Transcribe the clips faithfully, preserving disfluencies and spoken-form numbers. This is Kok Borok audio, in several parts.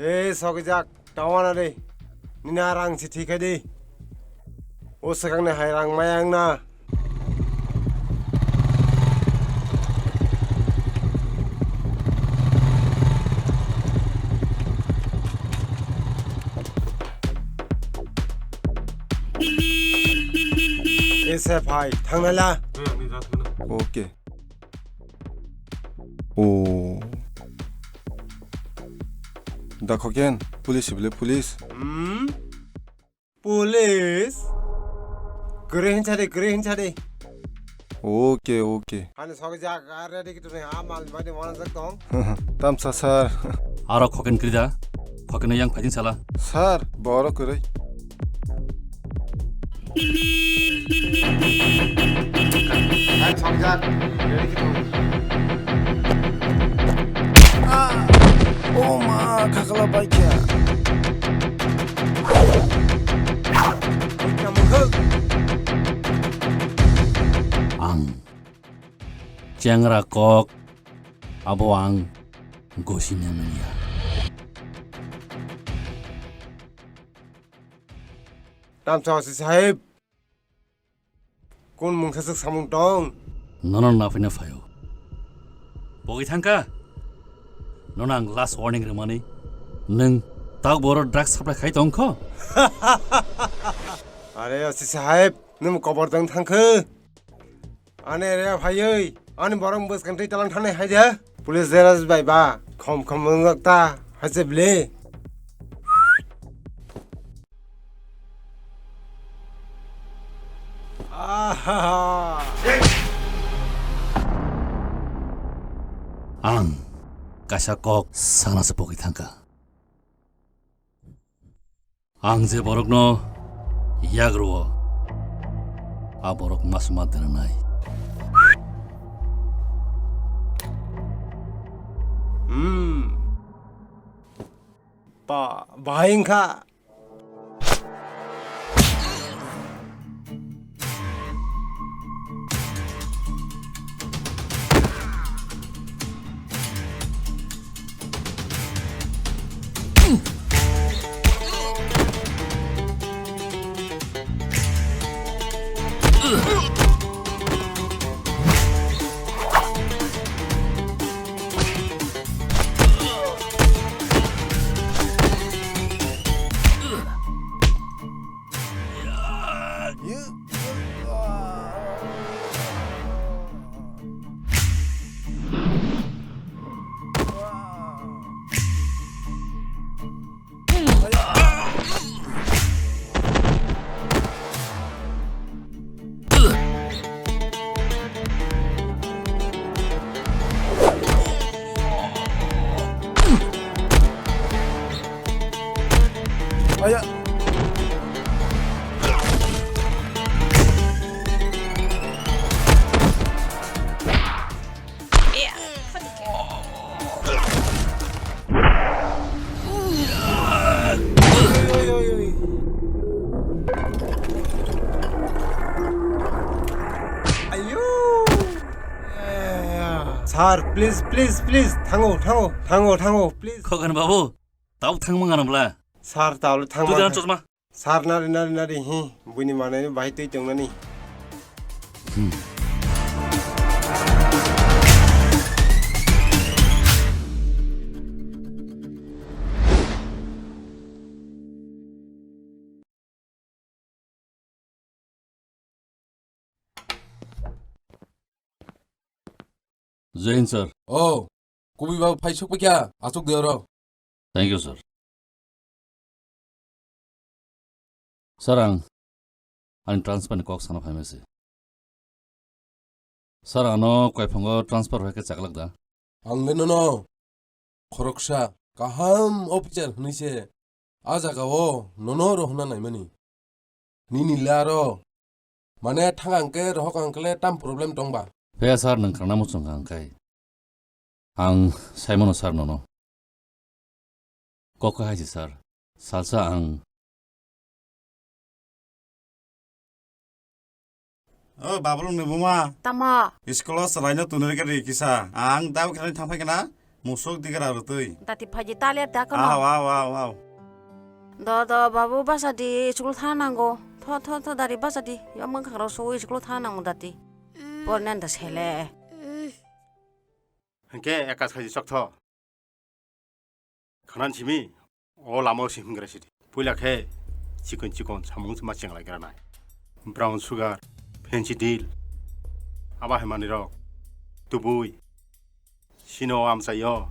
Ei, sokijak, tawana de. Nini a rang si thik hai di. O swkangni hai rang maya wngna. Ei, se phai, thangnai la. Hmm, ni ja thangna. Okay. O. Da khoken, police bile police. Hmm? Police? Kwrwi hinsa de, kwrwi hinsa de. Okay, okay. Ani sogwi jak, a ready kitu ni, a mal mani wana jak tong. Tamsa sir. Aro khoken kwrwi da, khoken yang phajin sala. Sir, boro kwrwi. Ang songjak, ready khe thung. Ah! O ma, khakla baikha. Ang chengra kok, abo ang gosina manya. Tamsa O C sahib. Kun mungsa swk samung tong? Nono naphina phaio. Pogwi thangkha? Nono ang last warning rwmani. Nwng tak boro drug supply khai tongkho? Are O C sahib, nwng kobor tong thangkhe? Ani area phaiwi, ani borok bwskang twi talang thani hai de. Police dera bai ba, khom khom wngjak ta, hai se bwle. Ahaha. Ang kaisa kok sana se pogwi thangkha. Ang je borokno yak rwo, a borok ma suma dena nai. Hmm. Ba, bahai wngkha. Aya. Ayo. Sir, please, please, please, thango, thango, thango, thango, please. Khokan babu, tau thangma ngana bla. Sir, tau thangma. Tujan chosma. Sir, nari, nari, nari, hi, buini manai bahai twi tongnani. Hmm. Jai Hind, sir. Oh, kubui babu phai sokpikha, achuk de oro. Thank you, sir. Sir, ang ani transfer ni kok sana phaima se. Sir, ano koiphongo transfer hai khe chaklak da? Ang le nono khoroksa kaham officer hwnwi se a jagao nono rohorna naimani. Nini le aro mane thang ang khe rohok ang khe le tam problem tong ba? Phiya sir, nwng khna muchung kha ang khai. Ang saimano sir nono. Kok hai se sir. Salsa ang. O Babulung ni buma. Tamo? School o chwraino tunrikha ri kisa. Ang dao khe thang phai khna. Musuk digra rwtwi. Dati phaidi talia da kono. Aw, aw, aw, aw. Do, do, babu, basa di, school thana nango. Tho, tho, tho, dari basa di. Yo mwkhang rok suwi school thana nango dati. Pornani da sele. Hwnkhe ekas khaji chok tho. Khnan simi, o lama o si himgra sidi. Puila khe chikon chikon samung ma chenglai gra nai. Brown sugar, fancy deal. Abo hai manwi rok tubui. Sino amchaio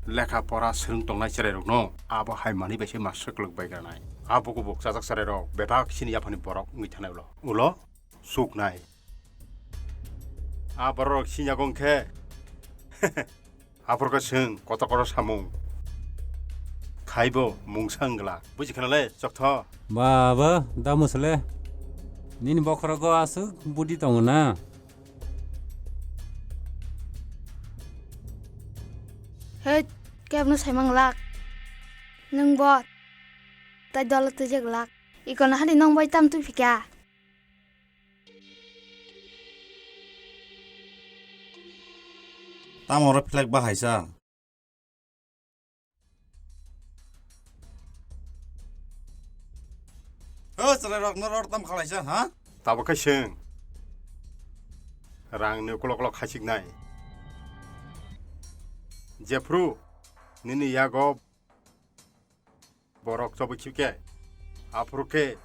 lekha pora swrwng tongnai cherai rokno abo hai manwi bai se master kwlwk bai gra nai. Abo kubuk chajak cherai rok bebak sini yaphani borok wngwi thanai ulo. Ulo suknai. A borok rok sinyago wngkhe. Aphuru khe chwng kotor kotor samung khaibo mungsa wngla. Buji khna le, chok tho. Baba, da musle. Nini bokhorogo aswk budi tongo na? Hei, kebno saimang lak. Nwng bo tai dolo twijak lak. Ikono hani nong bai tam twi phika. Tamo oro flag bahaisa? O chwrai rok no ror tam khalaisa, ha? Tabo khe chwng. Rang ni ukolok ukolok khachik nai. Jephru nini yago borok chobwi khibkhe, aphuru khe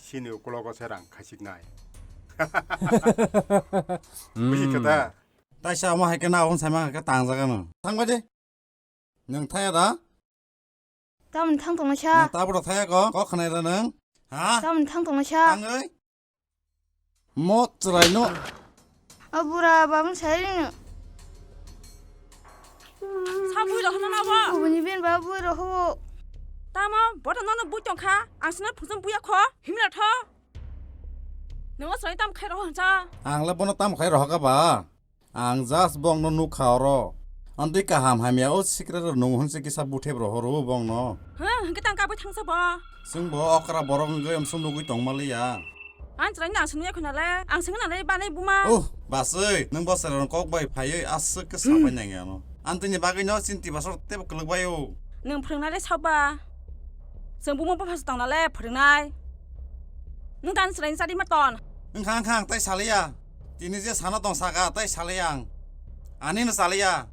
chini ukologo se rang khachiknai. Hmm. Buji khe da? Taisa omo hai khe na omo saima hai khe tangjak ano. Thang bai de. Nwng thaya da? Tamoni thang tongnaisa. Nwng tabuk rok thaya ko, kok khnai da nwng? Ha? Tamoni thang tongnaisa. Thang oi. Mo chwraino. O bura babun sairino. Sa bui rohno na bo. Kubuni ben ba bui roho. Tamo bodo nono bui tongkha. Ang sino phujum buya kho. Himla tho. Nongo chwrai tam khai roho hansa. Ang le bono tam khai roho ka ba. Ang just bongno nukha oro. Amtwi kaham hamya o secret rok nung hwnse kisa buthep rohoro bongno. Ha, hwnkhe tang kabui thangsa bo. Chwng bo okra borok wngwi omsong nugwi tongmaliya. Ang chwraino ang swnwi yakho nalai, ang swngwi nalai banai buma. Oh, baswi, nwng bo chwrairokno kok bai phaiwi aswk khe sapai nang ya no. Ang tini bagwi no chinti basor tebo kwlwk bai o. Nwng phwrwngna le saba. Chwng buma bupha se tongna le phwrwngnai. Nwng tani chwraini chadi ma ton. Wngkha, wngkha, ang tai saliya. Tini je sana tong saka, tai saliya ang. Ani no saliya.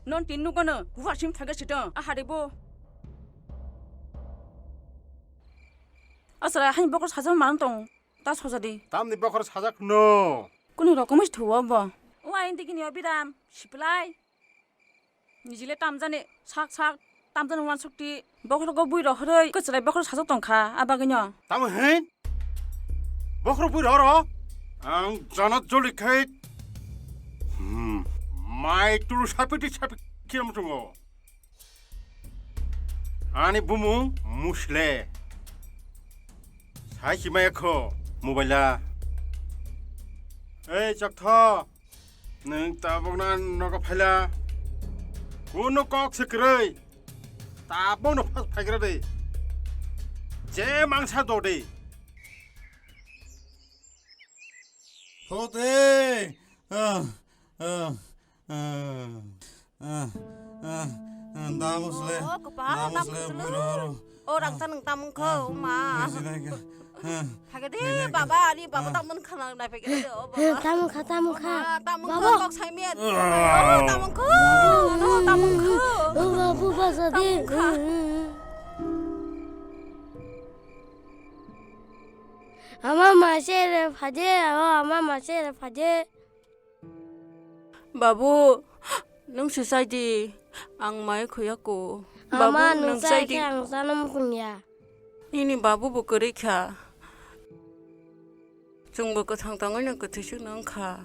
Non tin nugo no, bupha sim thage sitong, a hari bo. Asra, hain bokor sajak man tong, ta soja di. Tamni bokor sajak no. Kunu rokom is thuwa bo. O ain dikini o bidam, siplai. Nijile tamjani sak sak, tamjani uansukti, bokhorogo bui rohoroi, kwchwrai bokhorok sajak tongkha, a bagwino. Tamo hin? Bokhorok bui rohoro? Ang jana joli khai. Hmm. Mai tulu sapiti sapi kiram tungo. Ani bumung Musle. Sai si maya kho, mobile a. Ei, chak tho. Nwng tabukno ani nogo phaila. Kunu kok se kwrwi. Tabukno phas phaigra de. Je mangsa do de. Tho de. Ah, ah, ah, ah, ah, ah, da musle. Oh, kepala da musle, bui rohoro. Oh, rangsa nung tamung kho, ma. Bui sinai kha. Phage de, baba, ani baba tamung khana nai phage de, oh, baba. Tamung kha, tamung kha. Tamung kho, kok sai miat. Oh, tamung kho. Oh, tamung kho. Oh, babu, basa de. Tamung kha. Ama mase re phade, oh, ama mase re phade. Babu, nwng se chai di, ang mai khoya ko. Ama, babu, nwng nwng chai chai di. Khe ang chana muchung ya. Nini babu bo kwrwi kha. Chwngbo kwthang tongwi no kwthwi swk no wng kha.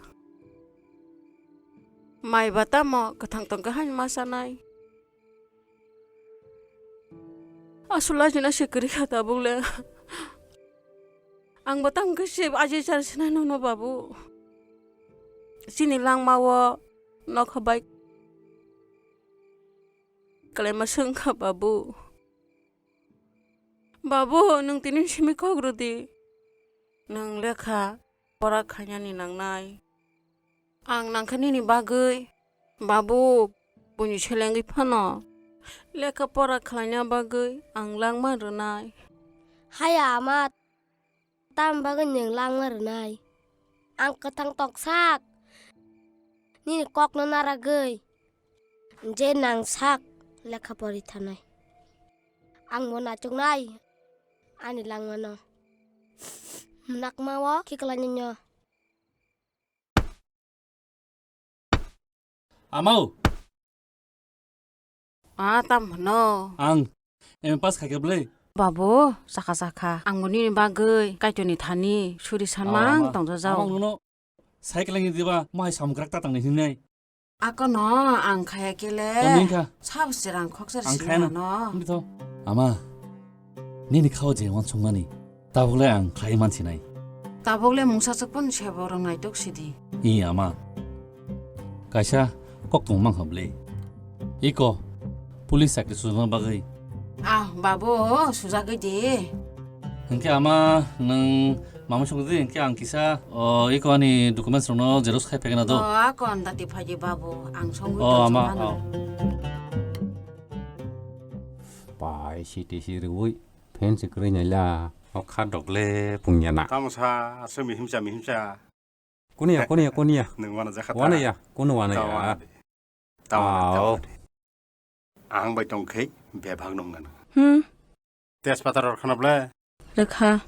Mai ba tamo kwthang tong khe haino ma chanai. Aswk lajina se kwrwi kha tabuk le. Ang bo tamo khe se aji char sinai nono babu. Chini langma o nokha bai kwlaima swng kha babu. Babu, nwng tini simi kok rw di. Nwng lekha pora khainani nangnai. Ang nangkha nini bagwi. Babu, Buini selengwi phano lekha pora khlaina bagwi ang langma rwnai. Haya ama, tam bagwi nwng langma rwnai? Ang kwthang toksak, nini kokno naragwi, je nang sak lekha pori thanai. Ang bo nachuknai ani langmano. Nakma o khiklainai no. Amau. Ah, tam hwno? Ang M A pass khaikha bwle. Babu, sakha sakha. Ang bo nini bagwi Kaitorni thani suri sanmang tongjajago. Amang nono cycle ni diba, mohai samung kwrak ta tangni hinai. Akono ang khaya kele. Tongni kha. Sabo se rang khoksa. Ang khaya no. Sino no. Ambi tho. Ama, nini khao je wansukmani. Tabukle ang khlai mansinai. Tabukle mungsa chukpun sebo rwngnai tok sidi. I ama. Kaisa kok tong mangkha bwle. Iko, police chakri sujana bagwi. Ah, babu, sujagwi di. Hwnkhe ama, nwng mama songdi, hwnkhe ang kisa, o, iko ani documents rokno xerox khai phegna do. O, akon dati phaidi babu, ang songwi. O, ama, tongmano. O. Pai, siti si rwui. Phen se kwrwi naila, o kha dok le pungya na. Tamo sa, aswk mihimsa, mihimsa. Kuniya, kuniya, kuniya. Nwng wana jakha ta. Wana ya, kunu wana ya. Ta wana de. Ta wana, ta wana de. Ang bai tong khai, bebak nung nang. Hmm. Tejpata ror khana ble. Rekha.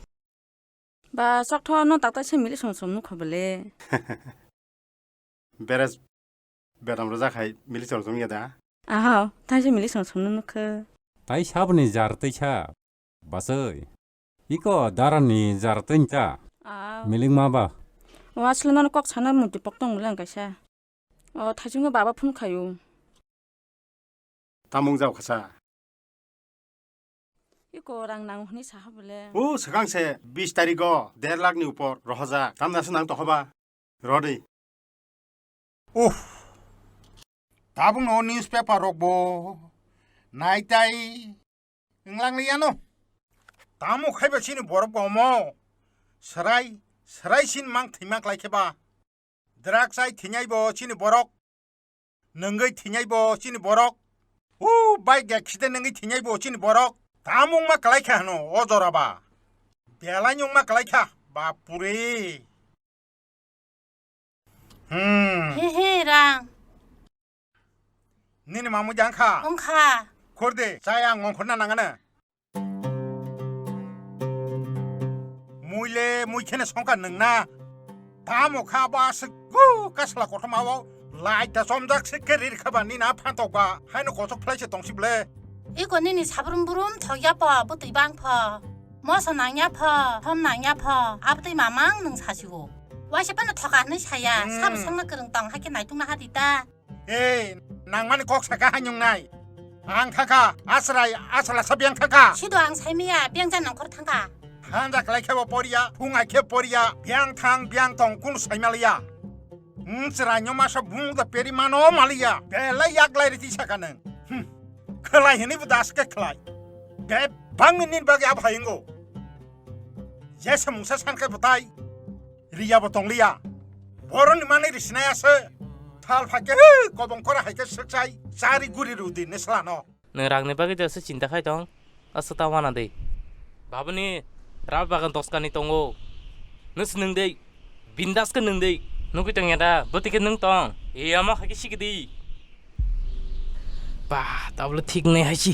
Ba, sok tho no takta se mili som som nukha bole. Beres bedam rwjak hai mili chwng chwng ya da? Aho, tai se mili chwng chwng nukha. Tai saboni jar tei sa, basoi. Iko darani jar tei ta. Ah. Milik ma ba. O asle nono kok sana muti pok tong muli ang kaisa. O thaichungo baba phone khayo. Tamung jao khasa. Iko rang nang hwnwi saha bole. O swkang se bis tarigo der lakh ni upor rohajak. Tamna se nang tokhoba. Rodi. Uff. Tabuk no newspaper rok bo nai tai wnglang li ano. Tamo khaiba chini borok bo omo. Serai, serai sin mang thwi mang klai khe ba. Drugs ai thinai bo chini borok. Nungwi thinai bo chini borok. U bai ga khide nungwi thinai bo chini borok. Tamung ma kalai kha hano o jora ba. Belai nyung ma kalai kha. Bapure. Hmm. He he rang. Nini mamu jang kha. Ong kha. Khorde, chai ang ngong khorna nangana. Muile mui khene songkha nwng na. Tamo kha ba aswk gu kasla kothoma o lai ta chomjak se keri rikha ba ni na phantok ba haino kochok phlai se tong si ble. Iko nini sabrum brum thok ya pho bwtwi bang pho. Moso nang ya pho, thom nang ya pho, abtwi mamang nwng sasi o. Waisa phano thoka hwnwi saya, hmm, sabo songna kwrwng tong hakhe naitukna hadi ta. Ei, nangmani kok saka hanyung nai. Ang thaka, asrai, asra sa biang thaka. Sido ang saimaya, biang jan nongkhor thangka. Hanja klai khebo poria, phung ai khe poria, biang thang, biang tong kunu saimaliya. Wng chwraino masa bung da peri mano maliya. Belai yaklai riti saka nwng. Hmm. Khlai hini bo das khe khlai. Bebang ni nini bagwi abo hai wngo. Jesa mungsa san khe bwtai. Riya bo tongliya. Boroni manwi risinai ase. Thal phai khe, kobong kora hai khe swkchai. Chari guri rw di neslano. Nwng rangni bagwi jesa chinta khai tong. Aswk ta wana de. Babuni rubber bagan doskani tongo. Nwng se nwng de. Bindas khe nwng de. Nugwi tongya da. Bwtwi khe nwng tong. Eyama hai khe sikidi. Bah, tablo thik nai hai si.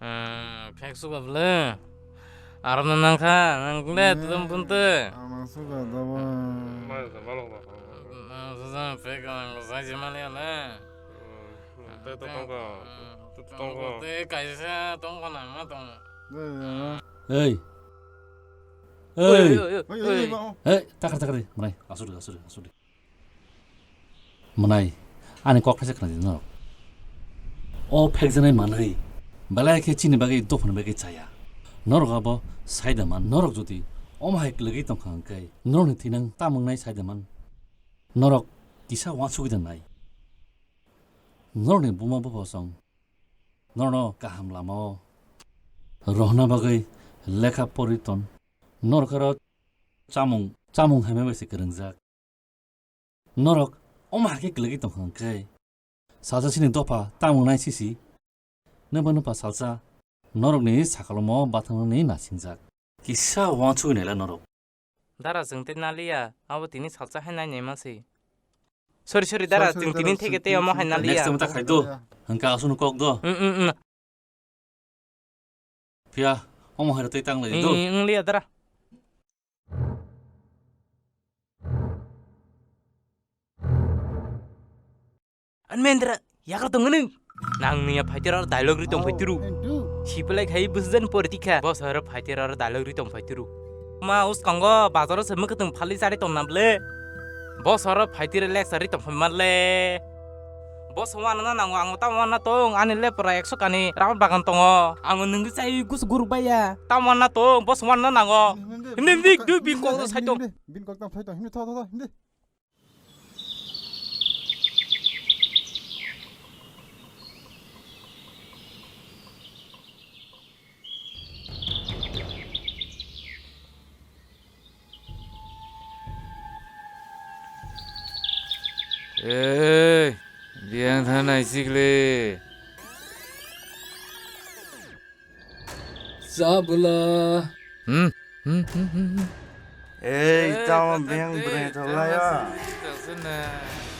Hmm, phek suka bwle. Aram na nang kha, nang le, eh, tudum punte. Ang nang suka daba. Nang suka phek nang sai si mali ale. Hmm, te to tongka. Hmm, te to tongka. Te kaisa tongka na ma tong. Dei, ya. Hey. Oi, hey. Oi, oi, oi, oi, oi. Hey, takar, takar, manai, asuri, asuri, asuri. Mwnai, ani kok thaisa khna di norok. O phekjaknai manwi belai khe chini bagwi dophani bagwi chaya. Norok abo sai da man, norok jodi omo hai kwlwgwi tongkha hwnkhe norokni thinang tamo wngnai sai da man? Norok kisa uansugwi da nai. Norokni buma bupha song norokno kaham lamao rohorna bagwi lekha pori ton. Norok aro chamung, chamung hamya bai se kwrwngjak. Norok Omo hai khe kwlwgwi tongkha hwnkhe. Salsa sini dopha tamo nai sisi. Nwba nwpha salsa norokni sakalomo bathangnani nasingjak. Kisa wansugwi naila norok. Dara, chwng tei naliya, abo tini salsa hai nai naima se. Sorry, sorry, dara, sorry, sorry, chwng tini dara, theke chwng tei omo hai tini naliya. Next time ta khai do. Hwnkha aswkno kok do. Mm, mm, mm. Phiya, omo hai tei tang lai do. Mm, mm, liya, dara. An Mendra, yakar tong nung. Nang niya fighter or dialogue ri tong fighter ru. Sipelai khai busujan politika. Boss or fighter or dialogue ri tong fighter ru. Ma us kango bazar se muktung phali sari tong nam le. Boss or fighter lecture ri tong phai mar le. Boss wan na nango, ang ta wan na tong, ani le pura ekso kani ramat bagan tongo. Ang nungni sai gus guru baya. Ta wan na tong, boss wan na nango. Hindi, hindi, du bin kok sai tong. Bin kok tang sai tong. Hindi, tho, tho, tho, hindi. Ei, biyang thanai sikle. Sabla. Hmm, hmm, hmm, hmm, hmm. Ei, tamo beng bwrwi thalaya.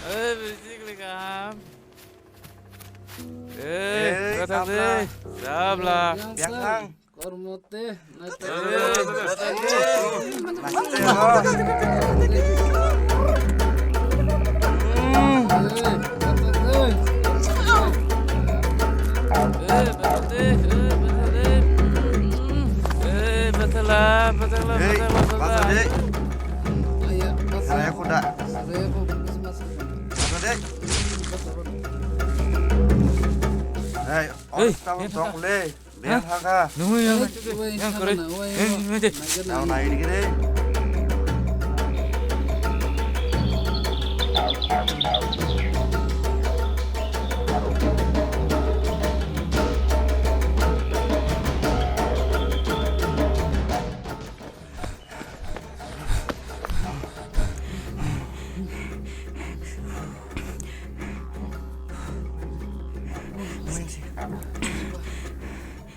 Ei, bisi klik am. Ei, ei, kata de. Sabla. Sabla. Biang thang. Kormote. Hey, oh, tamo tong le. Beng thangkha. Nungwi yang, yang kore. Yang, yang, yang. Nang nai dikit deh.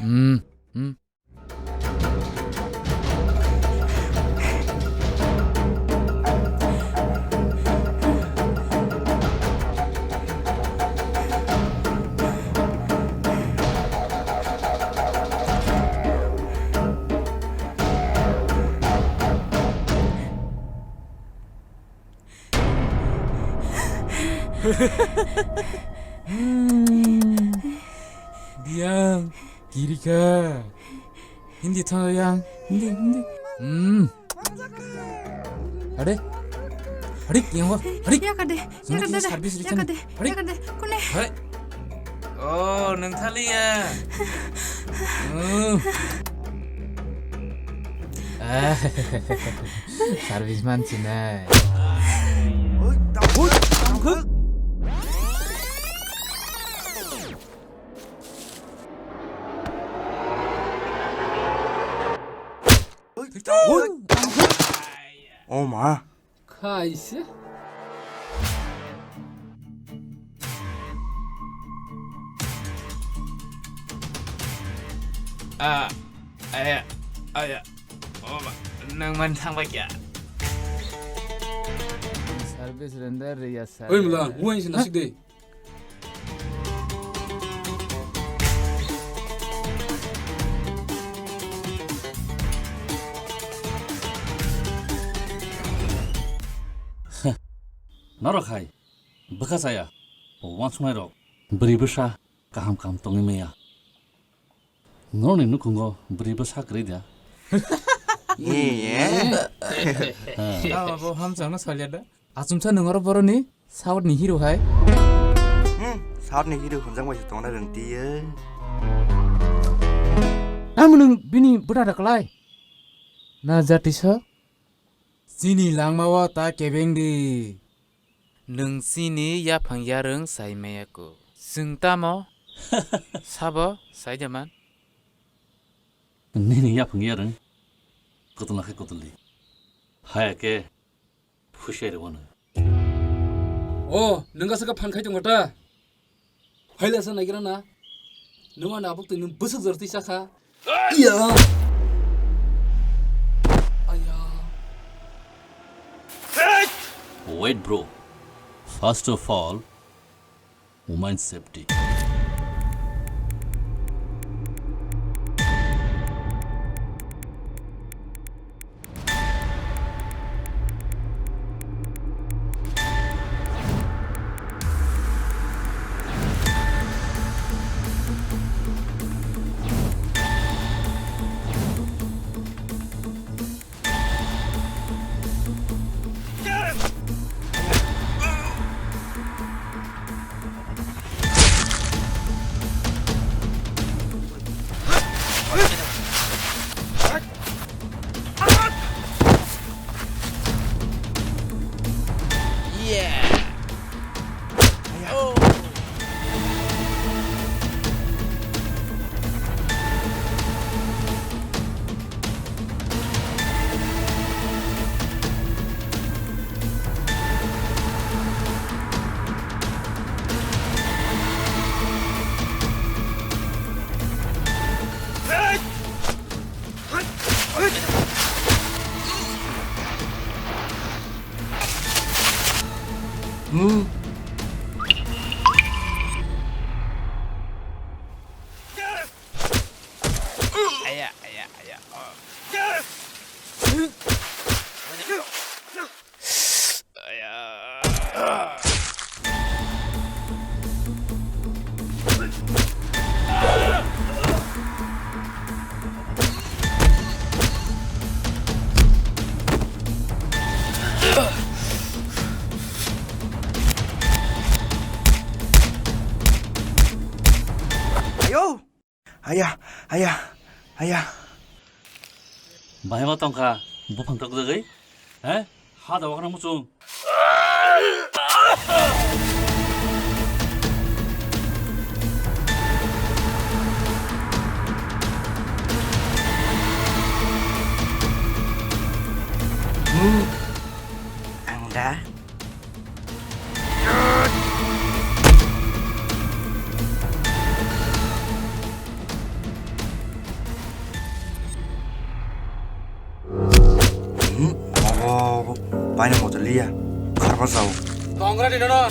Hmm, hmm. Biyang, kirika. Hindi thang yang, hindi, hindi. Hmm. Ade? Ade, yang wa, ade. Ya kade, ya kade, service ya kade, ya kade, kune. Hai. Oh, nung thaliya. Oh. Ah, service man sinai. Oi, tangkhuk, tangkhuk. Oi, tangkhuk. Oh ma. Khaise. Ah, aya, aya. Oh, ma, nang man thang bai kya? Service render ya sir. Oi, mula, wai sin nasik de. Norok hai bwkha chaya, wansuknai rok, bwrwi bwsa kaham kaham tongwi maya. Norokni nukhungo bwrwi bwsa kwrwi da? Ye, ye. Ha. Tamo bo hamjakno salya da? Achomsa nwng oro boroni South ni hero hai. Hmm, South ni hero hwnjak bai se tongna rwng tiye. Tamo nwng bini bwta da kwlai? Na jati so? Chini langma o ta kebeng di. Nwng chini yaphang yarwng sai maya ko. Chwng tamo sabo sai da man? Nini yaphang yarwng kotol na khe kotol di. Haya khe Husiari wano. O, nwng aswk phan khai tongo ta? Phaila sa naigra na. Nwng ani abuk twi nwng bwswk jor twi sakha. Ya. Aya. Wait, bro. First of all, women safety. Ayo! Aya, aya, aya. Bahai ma tongkha, buphang tokjagwi? He? Ha da wakna muchung. Ang da. Hmm, obo, obo, paina motor liya, kharba sao. Tongra di nono.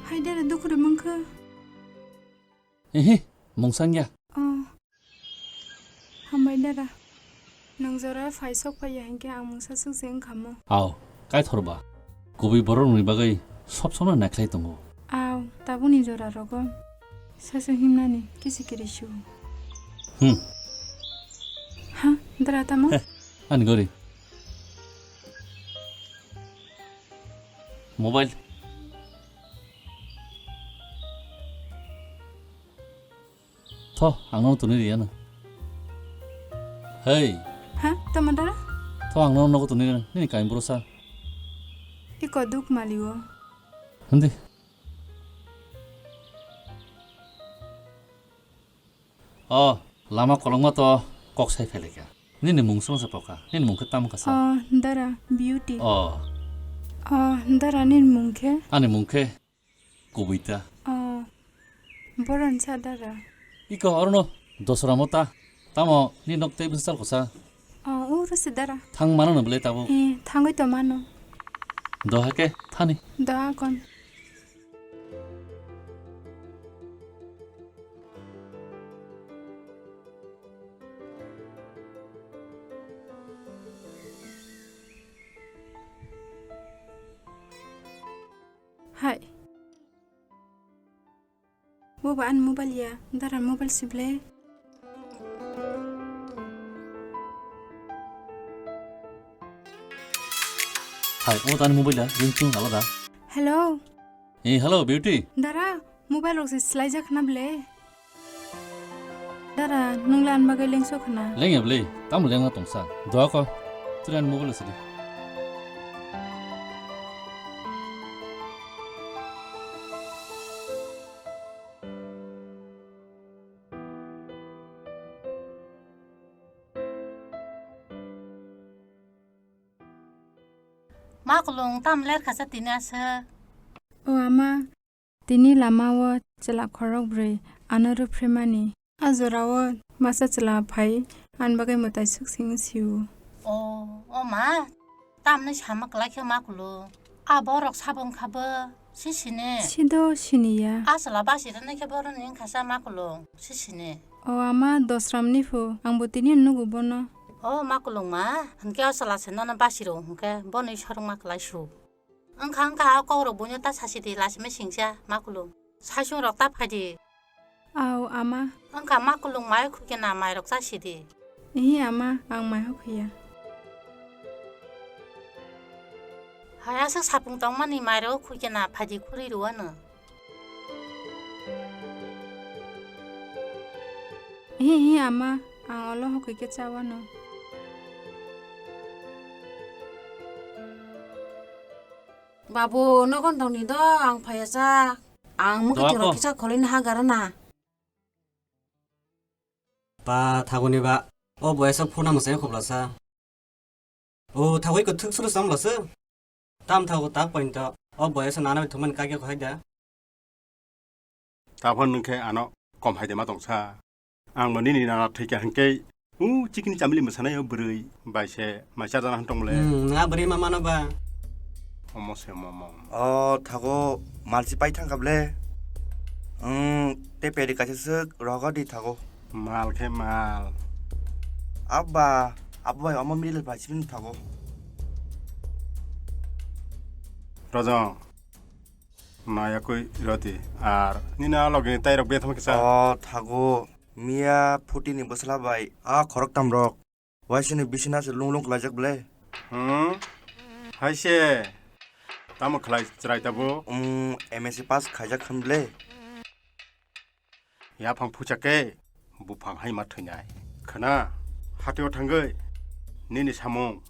Hai dara, dukhu rw mankha? Ehe, mungsang ya. Oh. Hambai dara. Nwng jora phai sok phai ya hinkhe ang mungsa swk se wngkha mo. Ao, kaithor ba. Kubui borok rokni bagwi sob somno naikhlai tongo. Ao, tabukni jora rogo sasu himnani kisi kiri su. Hmm. Ha, dara tamo? He, ani gori. Mobile. Tho, ang nono tuni riya na. Hei. Ha, tamo dara? Tho, ang nono nogo tuni riya na. Nini kain bro sa. Iko duk maliwo. Hindi. O, lama kolokma to kok sai phailai kha. Nini mung swngsa pokha. Nini mung khe tamo kha sa? O, dara, Beauty. O. O, dara, nini mung khe? Ani mung khe Kubui ta. O, boron sa dara. Iko orono dosra mo ta. Tamo ni nok tei bwsal kosa. O, uro se dara. Thang mano no bwle tabuk. Eh, thangwi to mano. Doha ke thani. Doha kon. Hai. Bo ba ani mobile ya, dara mobile si ble. Hai, omo to ani mobile ya, ringtone alada. Hello. Eh, hello, Beauty. Dara, mobile rok se slai jak na ble. Dara, nung le ani bagwi lengso khna? Lengya bwle, tamo lengna tongsa. Doa ko. Twi ani mobile o sidi. Ma Kulung, tam ler kha sa tini aswk? O ama, tini lama o chwla khorok brwi ano rwphre mani. A jora o masa chwla phai ani bagwi mwtai swk sing sio. O, o ma, tamni sama kwlai khe Ma Kulung. A borok sabo wngkha bo, si sini. Sido siniya. A chwla basi rwnai khe boroni wngkha sa Ma Kulung, si sini. O ama, Dosram ni phu, ang bo tini nugo bono. O Ma Kulung ma, hwnkhe o chwla se nono basi rw hwnkhe bono sorok ma kwlai su. Wngkha wngkha, o kokrok buino ta sasi di, lachimai singsa Ma Kulung. Saichung rok ta phai di. Au, ama. Wngkha Ma Kulung, mai khukhe na, mai rok cha sidi. Ihi, ama, ang mai hokhuya. Hai aswk sapung tongmani mai rok khukhe na, phai di khuri rw ano. Ihi, ihi, ama, ang olo hokhuike cha wano. Babu, nogon dongni do, ang phaiya cha. Ang mukhe Doa tiro ko. Kisa kholini ha garana. Ba, thaguni ba. O boyasa phuna mwsai khoblasa. O thagui ko thuk suru samlasa. Tam thago tak pointo. O boyasa nana thumani kagya khoi da. Taphor nwng khe ano kom hai de ma tong sa. Ang bo nini nana thwi kha hwnkhe, u chikini chamili mwsanaio bwrwi bai se mai cha jana hwn tong le. Hmm, nga bwrwi ma mano ba. Omo se momo. O thago mal si pai thang kha ble. Hmm, te peri kaisa swk rogo di thago. Mal khe mal. Abba, abba bai omo middle bai sibini thago. Rojong. Nayakwi roti ar nini a logini tairok betham kisa. O thago, miya phutini bwsla bai a khoroktam rok waisini bisina se lunglung khlaijak ble. Hmm? Haise tamo khlai chwrai tabo? Um, M S C pass khaijak khan ble. Yaphang phucha khe buphang hai ma thwinai. Khwna, hatio thangwi nini samung.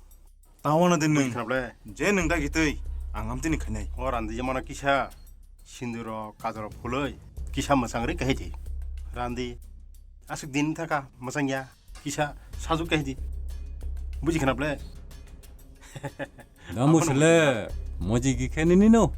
Tawano de nwng. Khwna ble. Je nwng dagi twi, ang amtini khainai. O randi jemano kisa sinduro kajoro phulwi kisa mwchang ri kahidi. Randi aswk din thaka mwchang ya kisa sajuk kahidi. Buji khwna ble. Gamu sele moji gi khe nini no.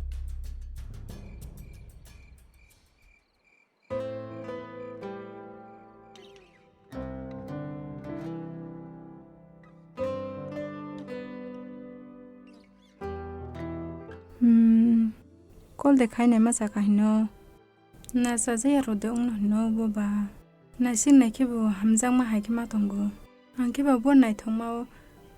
Hmm, call de khainai ma sakha hino. Na chajaya rode wngno hino bo ba. Naising nai khe bo hamjakma hai khe ma tongo. Ang khe ba bo naithokma o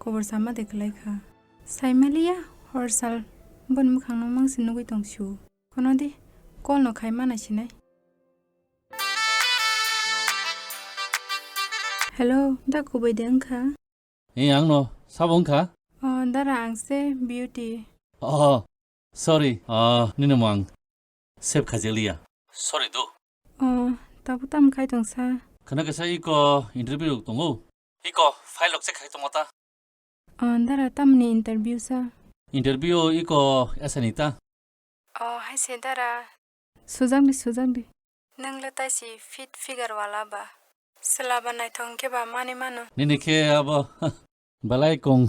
kobor sama de kwlai kha. Saimaliya hor sal boni mwkhangno mangsi nugwi tong sio. Kono di, call no khai mana sinai. Hello, da kubui de wngkha? Ee, ang no, sabo wngkha? O, dara, ang se Beauty. Oh, sorry, ah, nini mung ang save khaijak liya. Sorry do. O, tabuk tamo khai tong sa? Khwna kisa iko interview rok tongo. Iko file rok check khai tongma ta. O, dara, tamni interview sa? Interview iko S N I ta. O, hai se dara. Sujak di, sujak di. Nwng le taisi fit figure wala ba. Chwla ba naithok hwnkhe ba mani mano. Nini khe abo belai kung,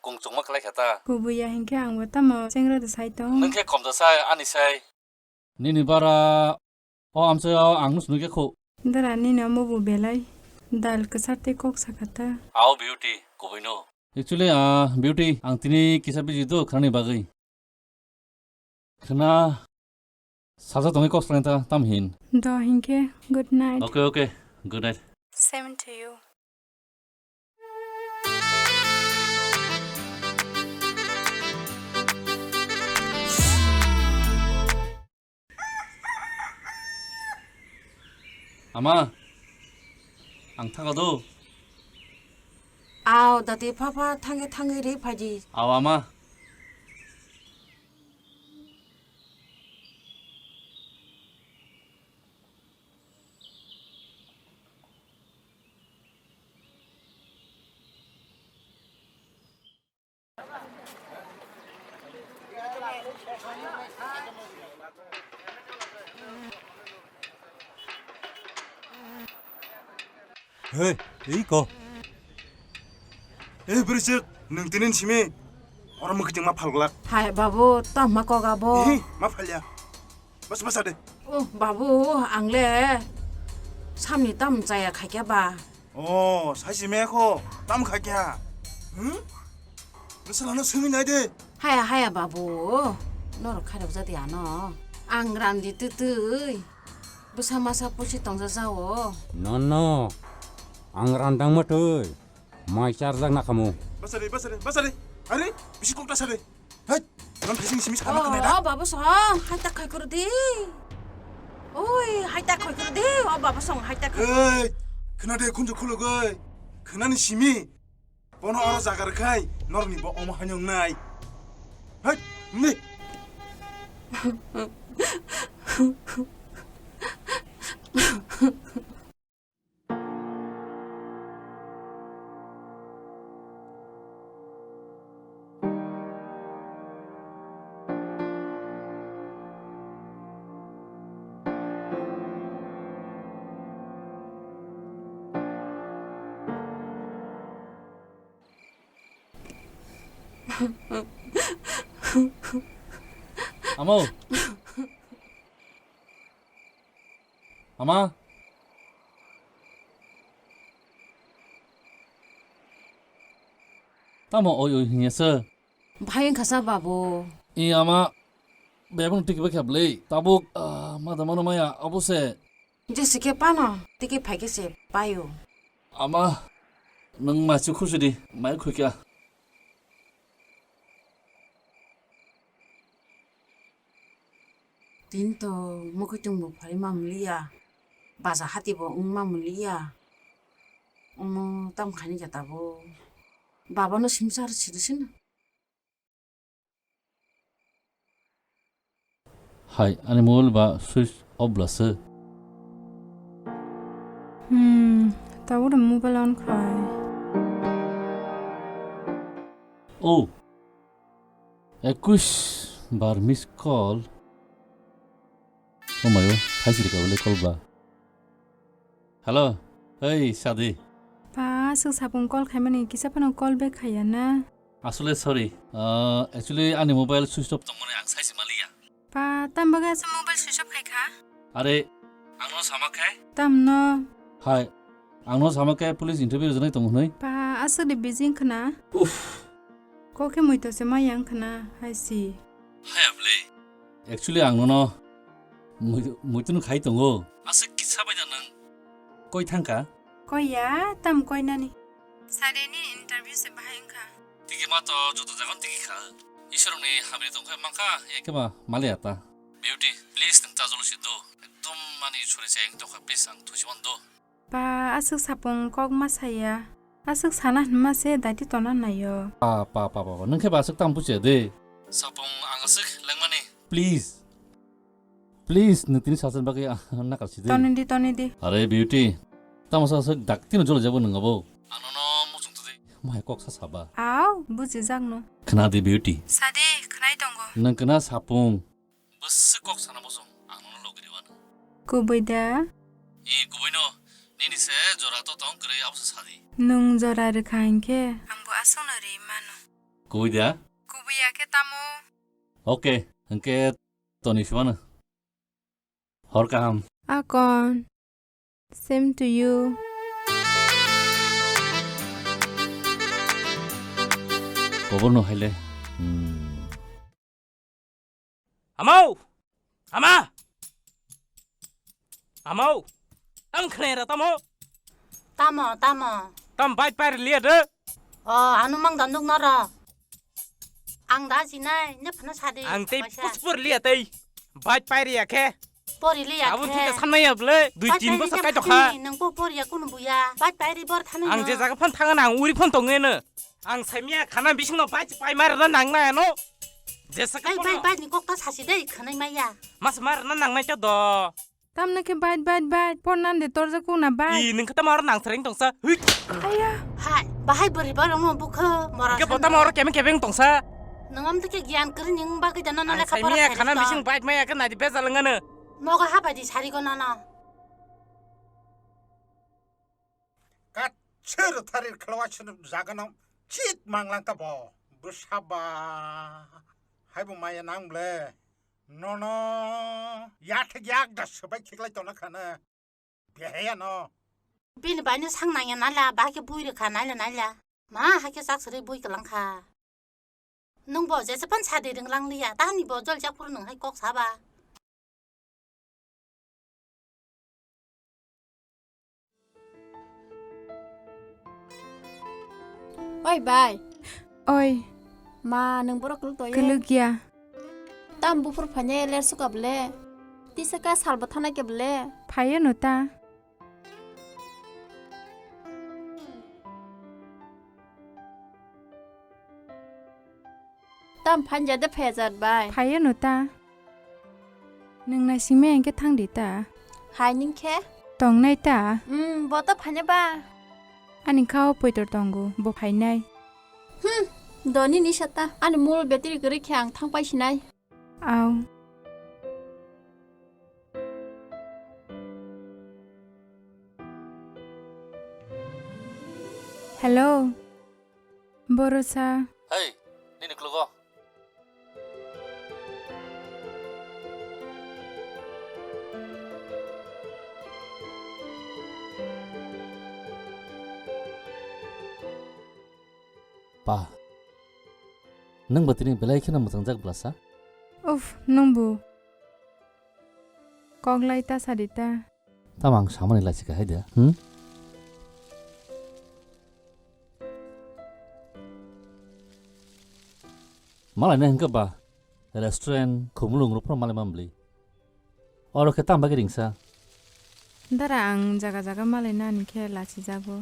kung chukma khlai kha ta. Kubui ya hinkhe ang bo tamo chengra da sai tong. Nwng khe kom da sai, ani sai. Nini bara o amchai o ang nung sunu khe khu. Dara nini omo bo belai dal kwchar tei kok sakha ta. Ao Beauty, kubui no. Actually, ah, Beauty, ang tini kisa busy do khwnani bagwi. Khwna, salsa tongwi kok swlai ta, tam hin. Do hinkhe, good night. Okay, okay, good night. Same to you. Ama, ang thangkha do. Aw, dati pha pha thangwi thangwi ri phaidi. Aw, ama. Hei, iko. Hei, Brisik, nwng tinin simi. Oro mwkhitwng ma phalglak. Hai, babu, tam ma kok abo. Hi, ma phalya. Bas, bas, ade. Oh, babu, ang le samni tam chaya khaikya ba. Oh, saisi me kho, tam khaikya. Hmm? Nasa lana simi nai de. Haya, haya, babu. Norok khairok jadi ano. Ang randi tutui. Bwsa masa pusi tongsa jao. No, no. Ang randang matui. Mai charjak na khamu. Basari, basari, basari. Are, bisi kokta sari. Hai, non thaising simi sana khanai da. Oh, babu song, hai tak khai kuru di. Oi, hai tak khai kuru di. Oh, babu song, hai tak khai. Ei, khna de khunju khulugoi. Khnani simi. Bono oro jaga rwkhai, norni bo omo haino wngnai. Hai, ni. Amo. Ama. Tamo oi oi hinya se. Bhai wngkha sa babu. I ama bebang tiki ba kheblei. Tabuk, ah, ma da mano maya abo se. Jesi khe pano, tiki phai khe se payo. Ama, nwng maichu khusu di, mai khukya. Tin to mukhuitung bo phari ma muliya, baja hati bo wng ma muliya, omo tam khani khe tabuk. Baba no simsar siri sino. Hai, ani mobile ba switch off bwlasa. Hmm, tabuk de mobile on khai. Oh, ekush bar miss call. Oh my god, hai siri ka wale call ba. Hello, hey Sadi. Pa, aswk sapung call khaimani kisa phano call back khaiya na? Asole sorry. Ah, actually ani mobile switch off tongmani ang saisi maliya. Pa, tamo bagwi aswk mobile switch off khaikha? Are, angno sama khe? Tamno? Hai, angno sama khe police interview rwjaknai tongo hwnwi? Pa, aswk de busy wngkhwna? Uff. Kok khe muitu se maya wngkhwna, hai si. Haya bwle. Actually ang nono mui-, muitu no khai tongo. Aswk kisa bai da nang koi thangkha? Koi ya, tam koi nani. Sade ni interview se bahai wngkha. Tiki ma to joto jagon tiki kha. Isor ni hamri tongkha mangkha, ya khe ba male ata. Beauty, please nang ta jolo si do. Ekdom mani sori se ang tokha, please ang thusi man do. Pa, aswk sapung kok ma saya. Aswk sana hwnma se daiti tona naio. Pa, pa, pa, pa, pa. Nwng khe ba aswk tamo buchiya de. Sapung ang aswk lengmani. Please. Please, nwng tini sasan bagwi, ah, nakar si de. Toni di, toni di. Are beauty. Tamo sa aswk dak tino jolo jabo nwng abo. Ano no muchung todi. Mai kok sa saba. Au, buji jak no. Khna di beauty. Sadi, khnai tongo. Nwng khna sapung. Bwswk kok sana bosong, ang nono logi rwano. Kubui da? I, kubui no, nini se jora to tong kwrwi, abo se sadi. Nwng jora rwkha hinkhe, angbo aswkno rwi mano. Kubui da? Kubui ya khe tamo? Okay, hinkhe toni swano. Hor kaham. Akon. Same to you. Koborno haile. Hmm. Amau! Ama! Amau! Ang khnai ra tamo? Tamo, tamo. Tam bai pai liya de. O, anu mang da nuk noro. Ang da jinai, ne phano sadi. Ang tei puspor liya tei. Bike pairi ya khe. Pori liya khe. Abon thika sanmai ya ble. Dui tin bosor kai tokha. Nang po pori ya kunu buya. Bike pairi bor thanai. Ang je jaga phon thanga na, ang uri phon tongene. Ang saimia khana bising no bike pai mar na nang na no. Jesa ka. Bike, bike ni kok ta sasi dei khanai maya. Mas mar na nang nai cha do. Tamno khe bait, bait, bait, pornan de torjak kung na bait. I, nwng khe tamo oro nang sereng tongsa. Hui. Aya. Hai, bahai bwrwi borok no bukho mora. Ke bota moro kebeng kebeng tongsa. Nwng am tike giyan kwrwi ning bagwi da nono lekha pora khairok. Khana bising bait maya khe nadi bejal ngano. Nogo ha bai di sari go nono. Sir tharir khwlaiwa sir jagano chit manglang ta bo. Bwsaba. Haibo maya nang ble. Nono yathek yak da swbai khiklai tona khana. Behaya no. Bini bai no sang nangya naila, ba khe bui rwkha naila naila. Ma hai khe chak sari bui kwlang kha. Nwng bo jesa phan sadi rwnglang liya, tani bo jol jak phuru nwng hai kok saba. Oi bai. Oi. Ma, nwng borok kwlwk toye? Kwlwk ya. Tam buphur phanya ler suka ble? Tisa ka sal bo thana ke ble? Phaya no ta. Tam phanja de phejat bai. Phaya no ta. Nwng naisingmaya hwnkhe thang di ta. Hai ning khe? Tongnai ta. Hmm, bo to phanya ba. Ani kha o poitor tongo, bo phainai. Hmm, doni ni sata. Ani mul battery kwrwi khe ang thang pai sinai. Au. Hello. Borosa. Hey, nini klugo. Pa, nwng bo tini belai kheno mwchang jak blasa? Uff, nwng bo. Kok lai ta sadi ta. Tamo ang samani lachika hai da, hmm? Malai na hwnkhe ba restaurant, khumulwng rok phano malai mambli. Oro khe tamo bagwi ringsa? Dara ang jaga jaga malai nani khe lachijago.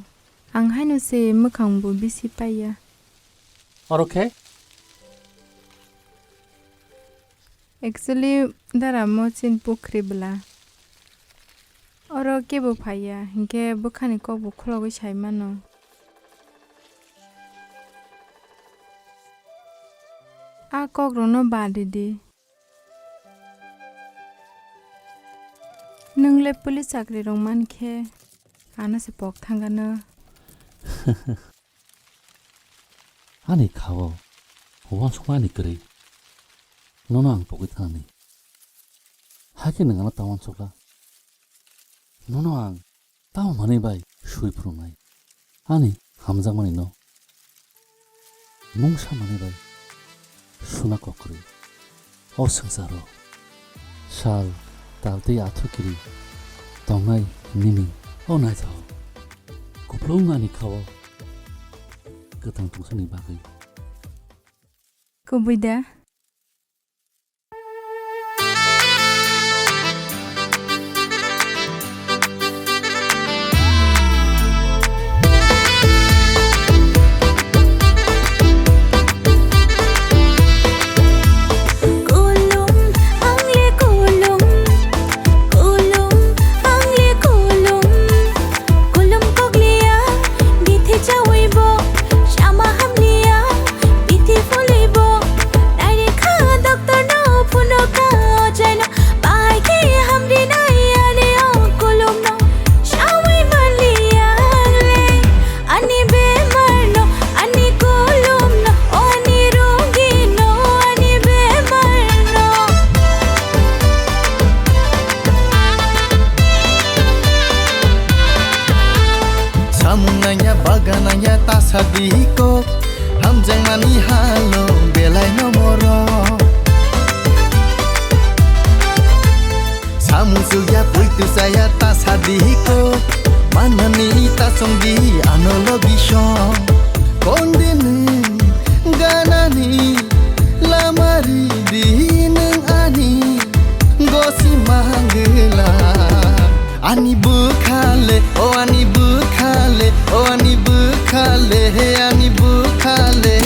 Ang haino se mwkhang bo bisi paiya. Oro khe? Actually, dara mo chin pukhri bwla. Oro kebo phaiya, hinkhe bwkhani kok bo khulogwi sai mano. A kok rokno bad ridi. Nwng le police chakri rok man khe, ano se pok thangano. Ani khao, uansukma ani kwrwi. Nono ang pogwi thanani. Hakhe nwng ano ta uansukla. Nono ang tamo manwi bai swi phunuknai. Ani hamjakmani no mungsa manwi bai suna kok kwrwi. O swngcharo sal, tal tei athu kiri tongnai nini o naithok kupulung ani khao kwthang tongthokni bagwi. Kubui da. Kulum, ang le kulum, kulum, ang le kulum, kulum kokliya, bithi chawi bo, sama hamliya, bithi phuli bo, nairi kha doctor no, phuno kha ojai no, bai khe hamri nai ani o kulum no, chawi manliya le. Ani bemar no, ani kulum no, o ani rogi no, ani bemar no. Samung nangya, bagan nangya, ta sadi kok, hamjakmani halo belai no moro. Samung chukya, puitu chaya, ta sadi ko. Manani ta songdi ano logi song. Kondini ganani lamari di nwng ani gosi mangla. Ani bwkhale, o ani bwkhale, o ani bwkhale, he ani bwkhale.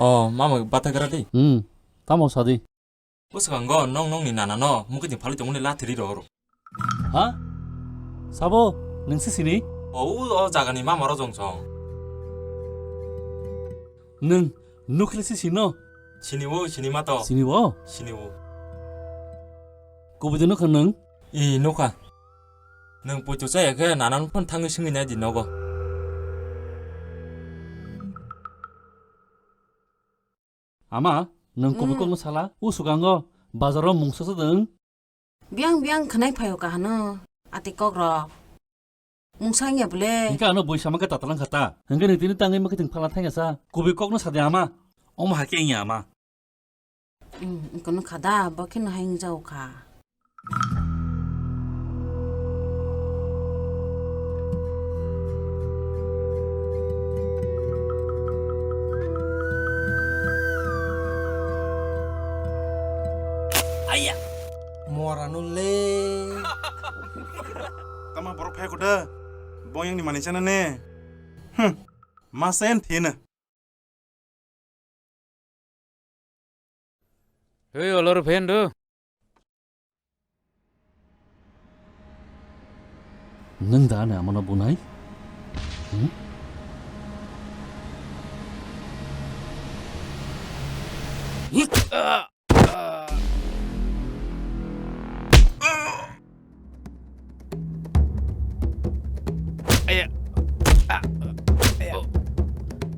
O, mama, batagra di. Hmm, tamo sadi. Bwskango nong nongni nanano mukitni phalwi tongmani lathiri rohoro. Ha? Sabo, nwng se sini? O, o, o jagani mama rojong song. Nwng, nukhle se sino? Sini o, sini ma to. Sini o? Sini o. Kubui de nukha nwng? I, nukha. Nwng poito chaya khe nanano phone thangwi swngwi nai di nogo. Ama, nwng kubui Hmm. kokno sala, o swkango bazaro mungsa sodwng. Biyang biyang khwnai phaio kahano, ati kokrok. Mungsa wngya bole. Hingke ano bui sama khe tatalang kha ta. Hingke ni tini tangwi makhe thwng phala thangya sa. Kubui kokno sadi ama. Omo hakhe wngya ama. Hmm, kono kha da, bo kheno hai wngjao kha. Aya. Mora no le. Tama borok phai koda. Boyang ni mani chana ne. Hmm. Masen thina. Hei, olor phen do. Nwng da ani amano bunai? Hmm? Aya. Ah. Aya. Oh.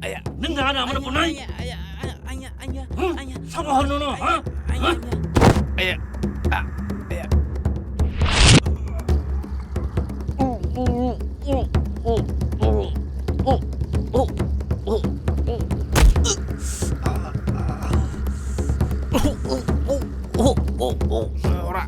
Aya. Nwng da ani amano bunai? Aya, aya, aya, aya, aya, Hmm? aya. Sabo hor nono, ha? Aya, aya, aya. Aya. Ah. Aya. Ora.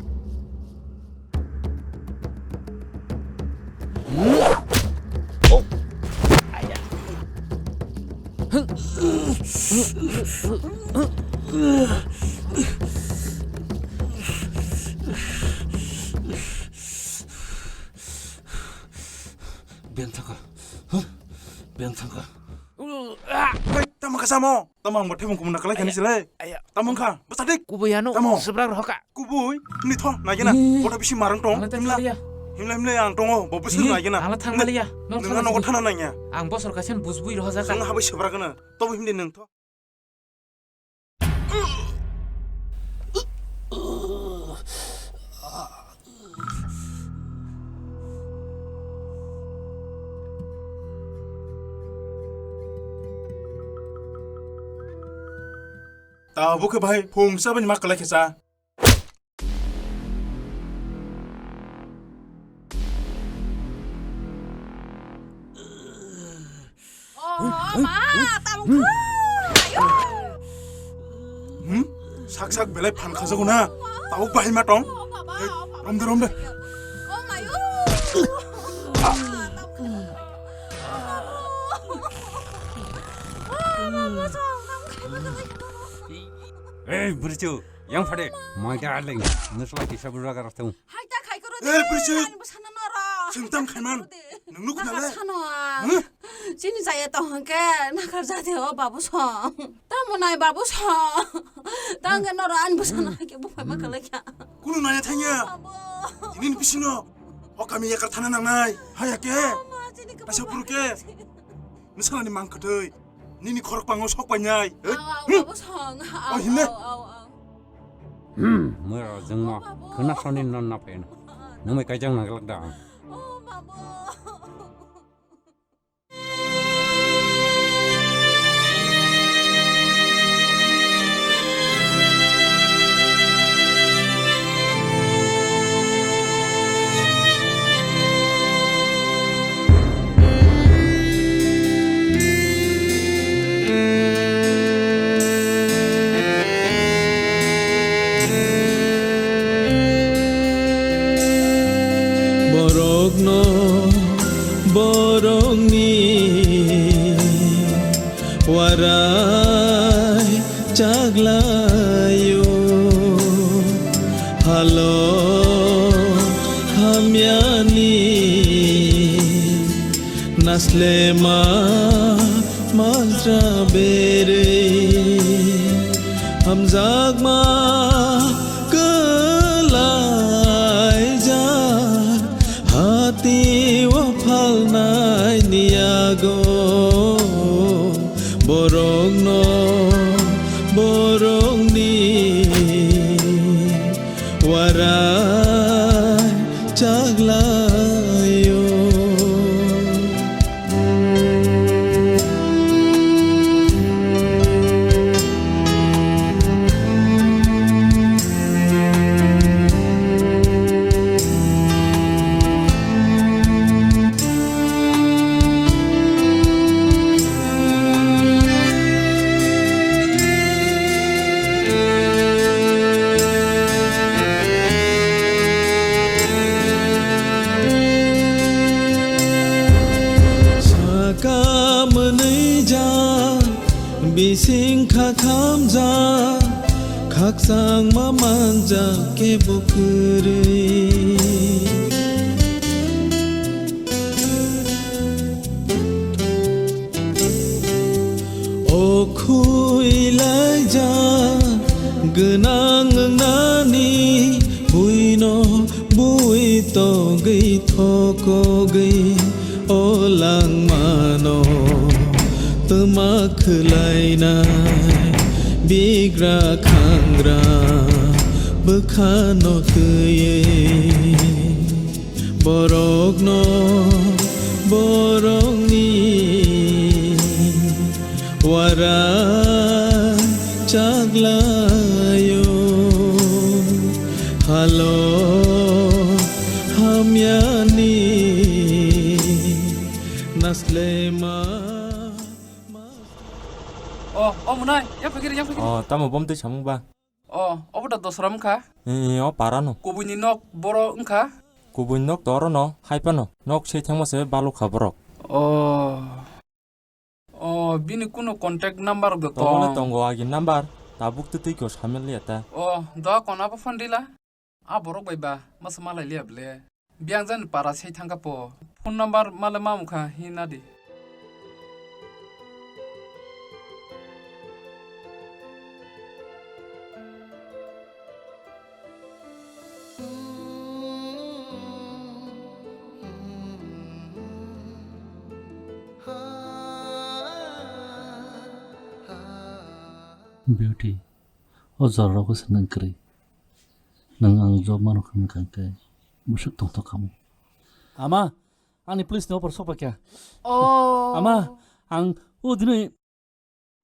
Beng thangkha. Huh? Beng thangkha. Hei, tamo kha samo? Tamo ang bo thebung kumna kalai khani Aya. Silai. Aya. Tamo kha, bwsa dik. Kubui ano Tamo. Subrak rohka. Kubui, ni tho, nai gena. Ih. Boda bisi marang tong. Ala tang Himla. Maliya. Himla, himla ang tongo, bo bisi Ih, nai gena. Ala tang Maliya. Nang Nang thang nogo Maliya. Thana nangya. Ang bosor kaisa bujbui rohajak. Nang habai subrak gena. Tobo himdi nang tho. Tabuk khe bahai phung sabani ma kwlai khe cha. Oh, ma, tabuk khe. Ayo. Hmm? Sak sak belai phan khajago na. Tabuk bahai ma tong. Oh, baba, Hey, oh, baba. Romde, romde. Oh, mayo. Ah, tabuk khe. Oh, baba, song, tabuk khe. Hey, Brichu, yang phade. My darling, nusla kisa burra karatung. Hai ta khai koro de. Eh, Brichu. Ani bwsano noro. Singtam khaiman. Nung nuk Naka nale. Sano ang. Huh? Chini jaya to hangke nakar jate o babu song. Tamo nai babu song. Tangke noro ani bwsano hangke buphai ma kalai kya. Kunu naya thanya. Babu. Tinin bisino. O kami yakar thana nangnai. Haya ke. Ama, chini ke Kaisa babu puru ke. Nusala ni mang kwthwi. Nini khorok pango sok painai. Au, au, Hmm? Babu song. Au, Oh, himne? Au, au, au. Hmm, mura jengma. Khna soni non na pen. Nungmai kaijang na glak da. Oh, babu. Borokno borokni warai chaglaio, halo hamyani naslema majra berei. Ma kwlaijak hati o phalnai ni yago borokno borokni warai chaklaio. Saka mwnwi ja, bising kha khamja, khakchangma manja kebo kwrwi. O khuilaijak gwnang wngnani buino bui togwi thokogwi o langmano twma khwlainai bigra khangra bwkhano twiwi. Borokno borokni warai chaklaio. Halo hamyani naslema. Oh, oh, Munai, yang phai kiri, yang phai kiri. Oh, tamo bom twi samung ba? Oh, obo da dosra wngkha? Ee, o para no. Kubui ni nok boro wngkha? Kubui nok to oro no, hai phano. Nok se thangma se baluk kha borok. Oh. Oh, bini kuno contact number bo tong? Tongo le tongo, agi number. Tabuk twi twi kho samel liya ta. Oh, doa kon abo phone rila? A borok bai ba, masa malai liya ble. Biyang jani para sei thangkha po. Phone number male ma mukha hi nadi. Beauty, o jora rogo se nang kwrwi. Nwng ang job mano hwnwi kha khe bwswk tongthok khamu. Ama, ani police ni offer sok paikha. Oh. Ama, ang o dini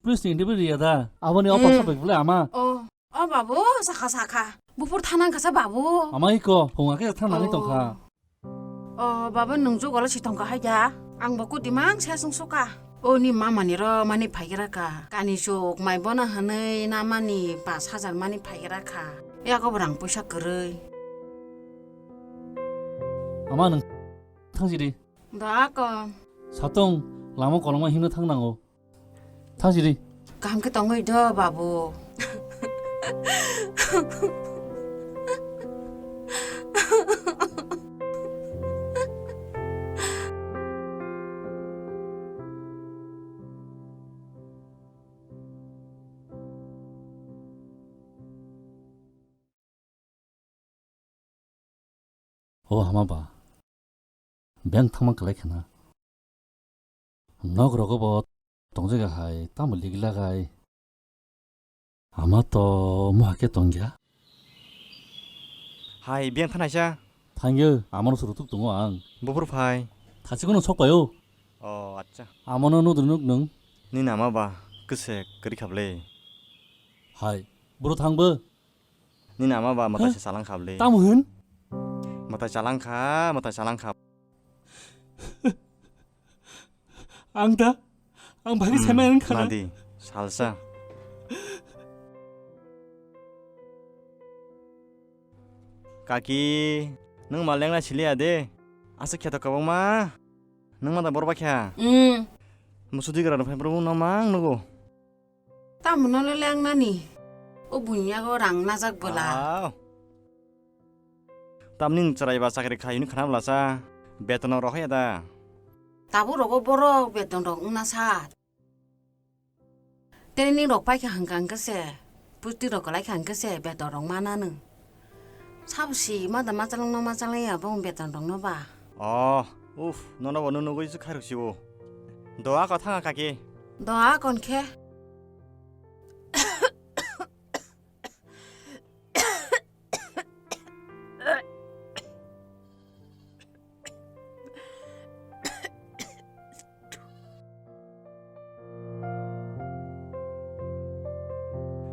police ni interview riya da. Aboni offer sok paikha bole ama. Oh. Oh babu, sakha sakha. Buphur thanang kasa babu. Ama iko, phunga khe thangnani tongkha. Oh, baba, nwng jogolo si tongkha hai da? Ang bo kudimang se sung suka. O ni mama ni ro mani phaigra ka. Kani chuk mai bono hwnwi na mani pash hajar mani phaigra kha. Yago bo rang puisa kwrwi. Ama nwng thang sidi. Da ko. Satong lama koloma himna thang nango. Thang sidi. Kaham khe tongwi do, babu. O ama ba, beng thangma kwlai khana. Nok rogo bo tongjaga hai, tamo ligila gai. Ama to moha khe tongya. Hai, beng thanaisa. Thangyo, amano surutuk tongo ang. Buphur phai. Thachikno sok paio. O, acha. Amano nudri nuk nung. Nini ama ba, kwse kwrwi khablai. Hai, bro thangbo. Nini ama ba mwtai se chalang kha bwle. Tamo hwn? Mwtai chalang kha, mwtai chalang kha. Ang da, ang bagwi saimani wngkha na? Nadi, salsa. Kaki, nwng ma lengna siliya de. Aswk kheto kwbangma. Nwng ma da borba kha? Mm. Musudi gra rw phai bro no mang nugo. Tamo no le lengnani? O buini yago rang najak bwla. Aw. Tamni nwng chwrai ba chakri khai hwnwi khna bwlasa. Beton rok rohor ya da? Tabuk rogo borok beton rok wngna sa. Training rok paikha hwnkha hwnkhe se. Pusti rok kwlai kha hwnkhe se beton rok mana nw. Sabo si ma da machalwng no machalwng ya bo beton rok no ba. Oh, uff, nono bo nw nugwi se khairok si o. Do a ko thanga kaki. Do a kon khe.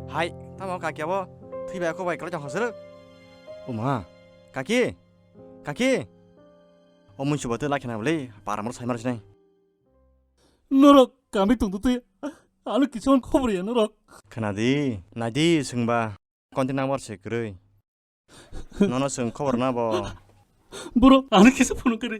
Hai, tamo kaki abo thwi bai kok bai kwlai tong kha sir. O ma, kaki, kaki. O mui subato lakhi na bwle, paramor sai mar sinai. Norok kami tong twi, ano kisa khobor ya norok. Khna di, nai di swngba, contact number se kwrwi. Nono chwng khobor na bo. Bro, ano kisa phone kari.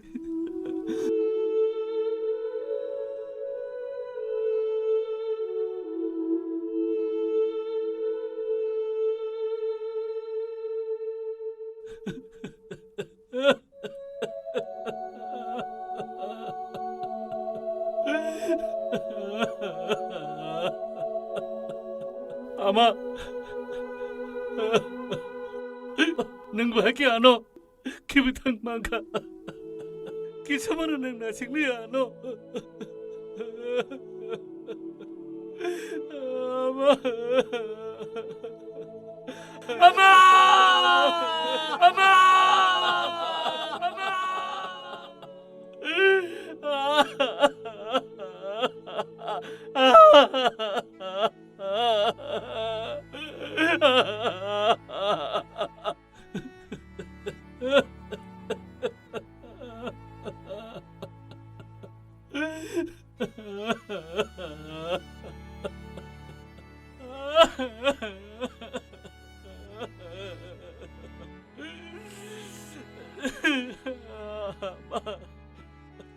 Ama, nwng bahai khe ano khibi thang mankha. Kisa mano nwng nasikli ano. Ama. Ama! Ama! Ama!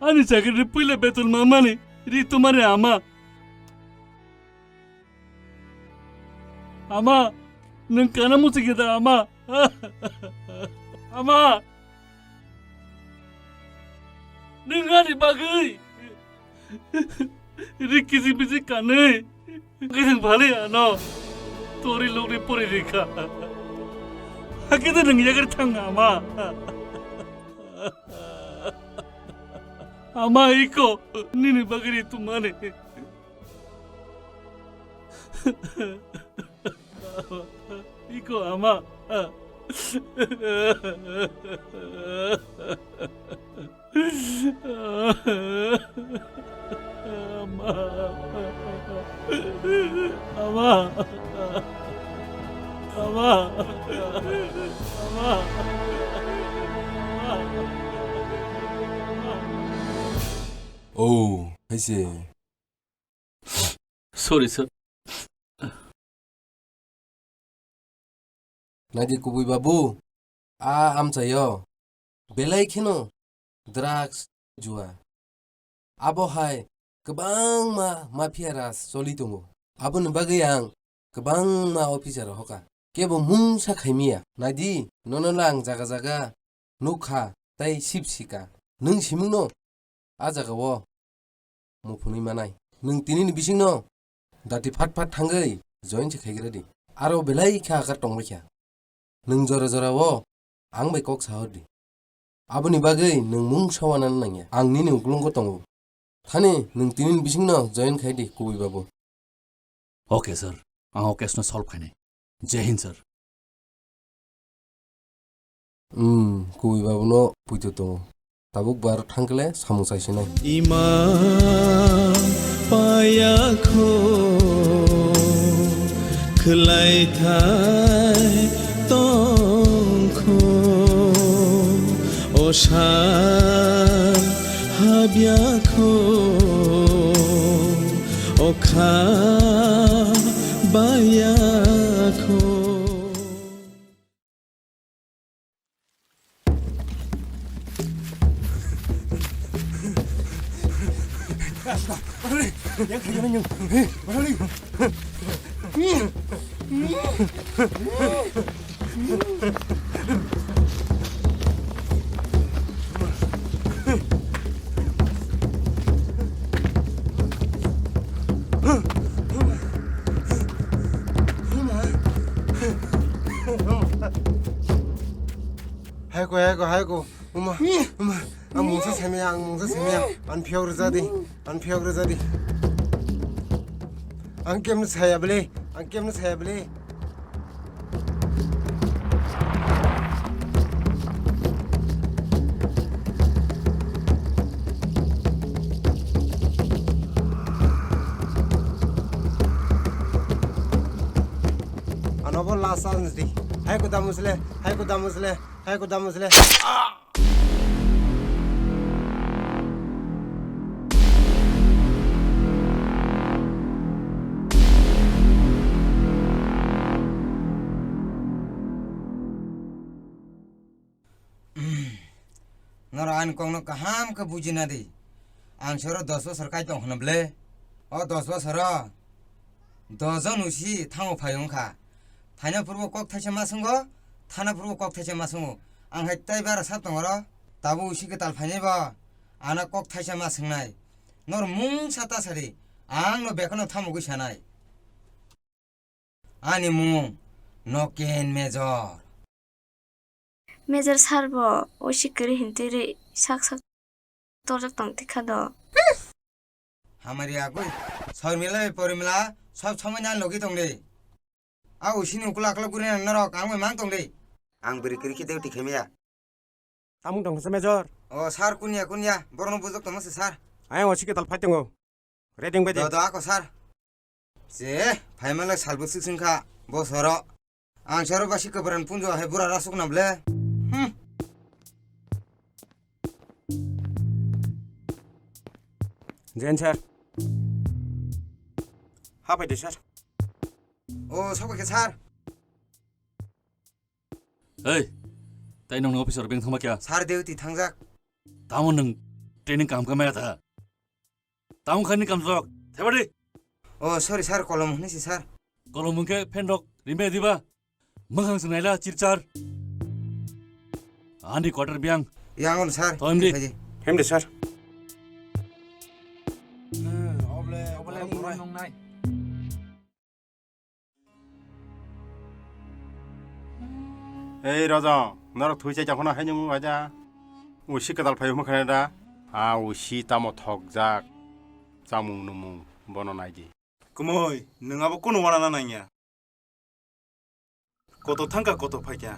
Ani chakri puila beton mamani ri tumani ama. Ama, nwng kana muchungya da, ama? Ama, nwng ani bagwi ri kisi bisi kanwi, kisi bhali ano tori logri pori rikha. Hakhe de nwng yagri thang, ama? Ama, iko, nini bagwi ri tumani. Iko ama. Ama. Ama. Ama. Ama. Oh, hai se. Sorry, sir. Naidi kubui babu, a amchaio belai kheno drugs, jua. Abo hai kwbangma mafia raj choli tongo. Aboni bagwi ang kwbangma officer hoka. Kebo mungsa khaimiya. Naidi, nono lang jaga jaga nukha tei sip sika. Nwng simungno a jagao muphunwi manai. Nwng tinini bisingno dati phat phat thangwi join se khaigra di. Aro belai khe akar tongbaikha. Nwng jora jorao ang bai kok sahor di. Aboni bagwi nwng mungsa wanana nangya. Ang nini uklungo tongo. Thani nwng tinini bisingno join khai di, kubui babu. Okay, sir. Ang o case no solve khainai. Jai Hind, sir. Hmm, kubui babuno puito tongo. Tabuk bar thangkle samung chaisinai. Ima payakho khwlaithai tongkho osar habyakho okha bayakho. Hai ko, hai ko, hai ko. Uma, uma. Ang mungsa semya, ang mungsa semya. Ang phiyok rwja di, ang phiyok rwja di. Ang kemno saya bele, ang kemno saya bele. Ano bo last chance di. Hai ko damusle, hai ko damusle, hai ko damusle. Norok ani kokno kaham khe bujina di. Ang soro dos bosor kai tong khna ble. O dos bosoro dos jon usi thango phai wngkha. Phaina phuru bo kok thaisa ma swngo, thana phuru bo kok thaisa ma swngo. Ang hai tei bara sap tong oro. Tabuk usi kwtal phainai bo. Ano kok thaisa ma swngnai. Nor mungsa ta sadi. Ang no bekhano thamugwi sanai. Ani mung Noken Major. Major sir bo usi kwrwi hintwi rwi sak sak torjak tong tikha do. Hamari agwi. Sormila bai Porimila sob somoi na logi tong de. A usini ukula akla guri na norok ang bai mang tong de. Ang bwrwi kwrwi khe duty khaimaya. Tamung tong khe Major. O sir, kunya kunya borokno bujok tongma se sir. Ayang o sike tal phai tongo. Reading bai di. Do do ako sir. Je, phaimale salbo sik singkha bosoro. Ang sero basi kwbran punjo hai bura rasuk na ble. Hmm. Jen sir. Ha pai de sir. O, sok bai khe sir. Hei, tai nongni officer beng thangma kya? Sir duty thangjak. Tamo nwng training kaham khe maya tha? Tamo khaini kamjok, thebadi. Oh, sorry sir, kolom hwnwi si sir. Kolom hwnkhe phendok rimbe diba? Mwkhang se naila chirchar. Ani quarter biang. Yangon sir. Toimdi. Hemdi sir. Ei Rajang, norok thwi chai tongkhana hai nung aja. Usi kwtal phai hwnkhana da. A usi tamo thokjak. Chamung numung bono naidi. Kumui, nwng abo kunu wana na nangya. Koto thangkha, koto phaikha.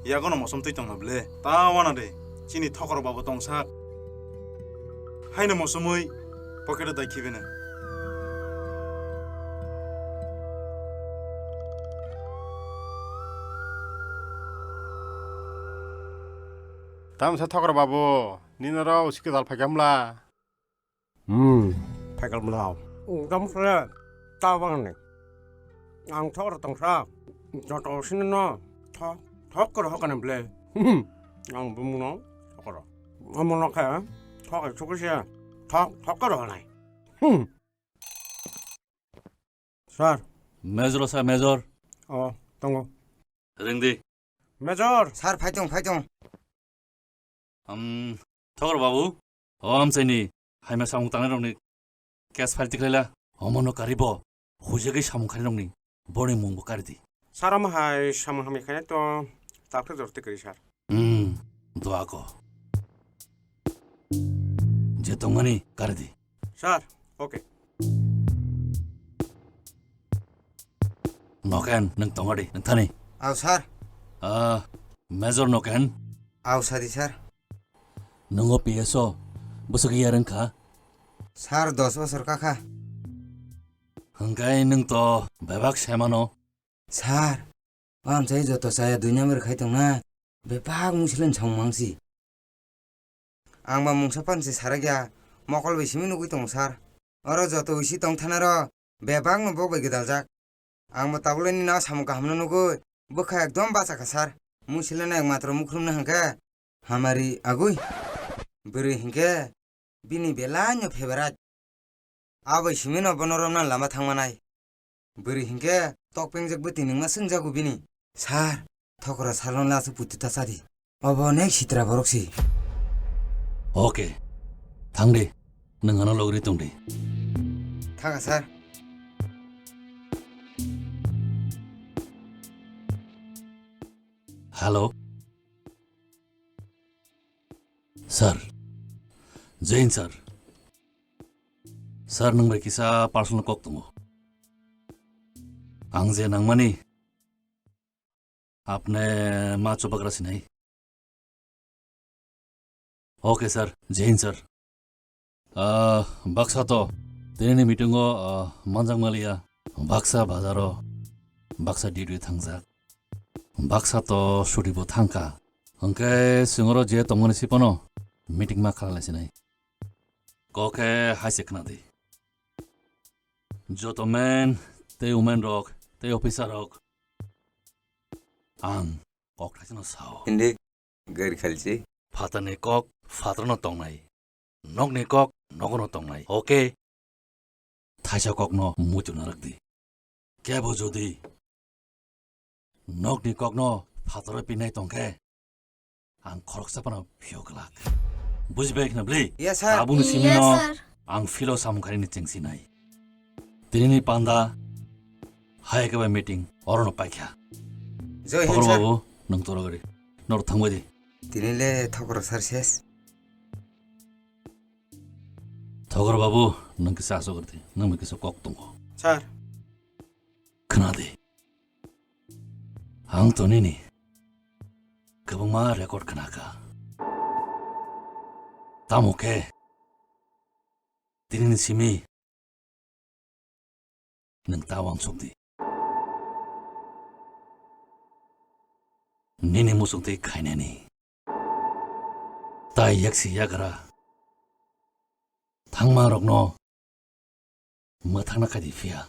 Yagono mosom twi tongma ble. Ta wana de, chini thokor babo tongsak. Haino mosomwi pocket-o dai khibino. Tamsa thokor babo, nini oro usi kwtal phaikha mla? Hmm, phaikal mwnao. Ungtam khle ta bangni. Ang thokro tongsa. Joto sini no thok thok koro hokane ble. Hmm, ang bumuno thokro. Amono khe thok ai chukuse thok thok koro hanai. Hmm. Sir. Major sa major. Oh, tongo. Ringdi. Major. Sir, phaitong, phaitong. Um, thokor babu. O amchaini haima samung tangnai rokni case file tikhlaila. Omono karibo. Hujagwi samung khainai rokni boni mungbo karidi. Sir, omo hai samung hamya khainai to takhuk jorti kari sir. Hmm, doa ko. Je tongmani karidi. Sir, okay. Noken, nwng tongo di, nwng thani. Aw, sir. Ah, Major Noken. Aw, sadi, sir. Nwng o P S o bwswk ya rwngkha? Sir, dos bosor kakha. Hwnkhe nwng to bebak semano. Sir, o amchai joto chaya dui number khai tongna, bebak musilani samung mangsi. Ang ba mungsa pansi sarakya, mokol bai simi nugwi tongo sir. Oro joto usi tong thanaro bebakno bok bai gwdaljak. Ang bo tabukle nini o samung kahamno nugwi bwkha ekdom bachakha sir. Musilano ekmatro mukhrumno hwnkhe hamari agwi. Bwrwi hwnkhe bini belaino favorite. Abai simino bono romna lama thangmanai. Bwrwi hinkhe tokpengjak bwtwi nungma swngjago bini. Sir, thokra salon lasu putu ta chadi. Obo onek sitra borok si. Okay. Thangdi. Nwng ano logri tongdi. Thanga, sir. Hello. Sir. Jain sir. Sir, nwng bai kisa personal kok tongo. Ang je nangmani, apne ma chubagra sinai. Okay sir, Jain sir. Ah, baksa to, tinini meeting o, ah, manjak maliya. Baksa bazaro, baksa duty thangjak. Baksa to suti bo thangkha. Hwnkhe singoro je tongmani sipano meeting ma khalai sinai. Kok khe hai se khna di. Joto men tei women rok tei officer rok ang kok thaisano sao. Hindi gari khalchi. Phatarni kok phatarno tongnai. Nokni kok nogono tongnai. Okay. Thaisa kokno muitu narwk di. Kebo jodi nokni kokno phataro pinai tongkhe, ang khoroksa phano phiyok glak. Bujibai khna bli? Yes, sir. Aboni Yes, simino sir. Ang philo samung kharini chengsinai. Tinini panda hai khe bai meeting orono paikha. Jai Hind, Thokro sir. Babu, nwng toro gari. Nor thangbai di. Tinile Thokro sir ses. Thokro babu, nwng kisa aswk rwdi, nwng bai kisa kok tongo. Sir. Khna di. Ang to nini kwbangma record khna kha. Tamo khe tinini simi nwng ta uansuk di. Nini muchung twi khainani. Tai yaksi yagra thangma rokno mwthangna khaidi phiya.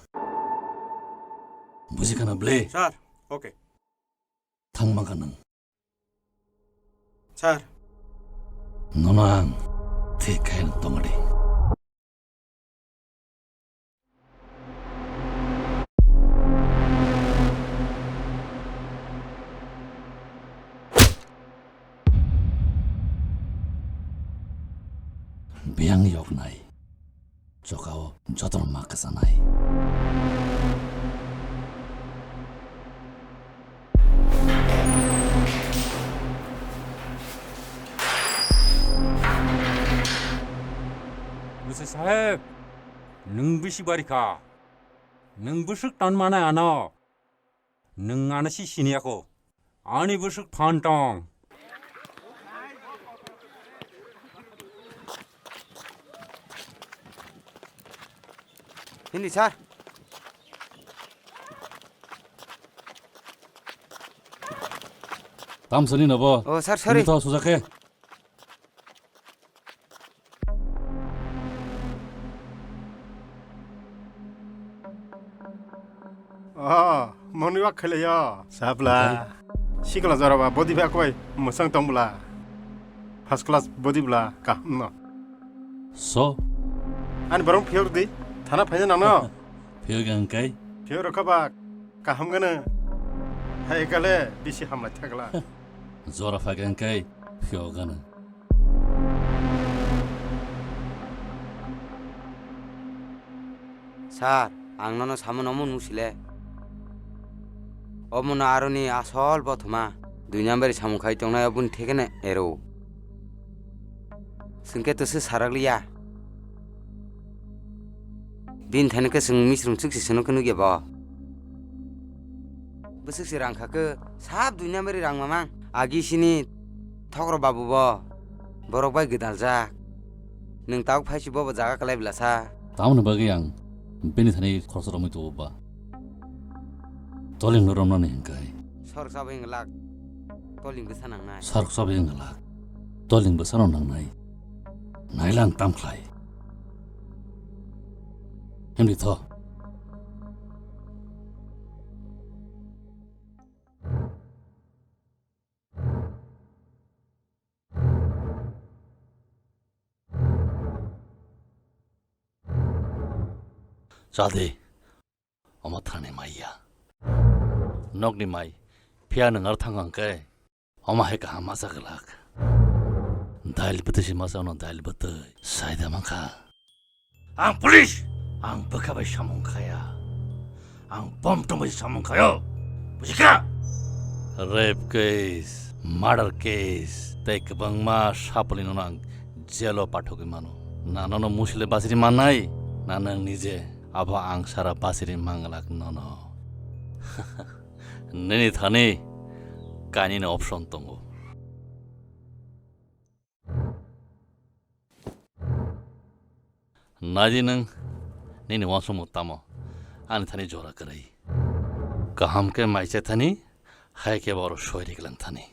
Buji khana ble? Sir, okay. Thangma kha nwng. Sir. Nono ang thik khe tongdi. Biyang yoknai. Chokao jotono ma kwchanai. Bwsai saheb, nwng bisi bari kha. Nwng bwswk tan manai ano. Nwng ano si siniya kho. Ani bwswk phan tong. Hindi sir. Tam sani nabo. Oh, sir, sorry. Ini to sujakhe. Oh, moni wak khailayo. Sabla. Okay. Sikla joraba body bag koi mwsang tongbla. First class body bla kaham no. So? Ani borong phiyok di. Thana phaina nangno. Phiyok ang kai. Phiyok rokha ba kaham gana. Hai kale bisi hamlai thakla. Jora phai khe hwnkhe phiyok gana. Sir, ang nono samo nomo nung sile. Omono aroni asol bothoma. Dui number samung khai tongnai oboni thekene ero. Sengke to se sarak liya. Bini thani khe chwng misrung chwksi sino khe nukya bo. Bwswk se rang kha khe sab dui number rang mamang. Agi sini Thokro babu bo borok bai gwdaljak. Nwng tabuk phai si bobo jaga kwlai bwlasa. Tamoni bagwi ang bini thani khoroksa romwi tubu ba. Tolingno romnani hwnkhe. Sorok chabwi wng glak. Toling bwsa nangnai. Sorok chabwi wng glak. Toling bwsano nangnai. Nailang tam khlai. Himdi tho. Chadi. Omo thani maiya. Nokni mai. Phiya nwng ar thang ang khe. Omo hai kaham masa glak. Dail bwtwi si masa ono dail bwtwi. Saida mankha. Ang police. Ang bwkha bai samung khaya. Ang bom tongwi samung khayo. Bujikha? Rape case, murder case, tei kwbangma sapulino ang jelo pathogwi mano. Na nono musile basiri mannai, na nwng nije abo ang sara basiri manglak nono. Nini thani kainwini option tongo. Naidi nwng nini uansukmung tamo ani thani jora kwrwi. Kaham khe mai cha thani, hai khe borok soi rik lang thani.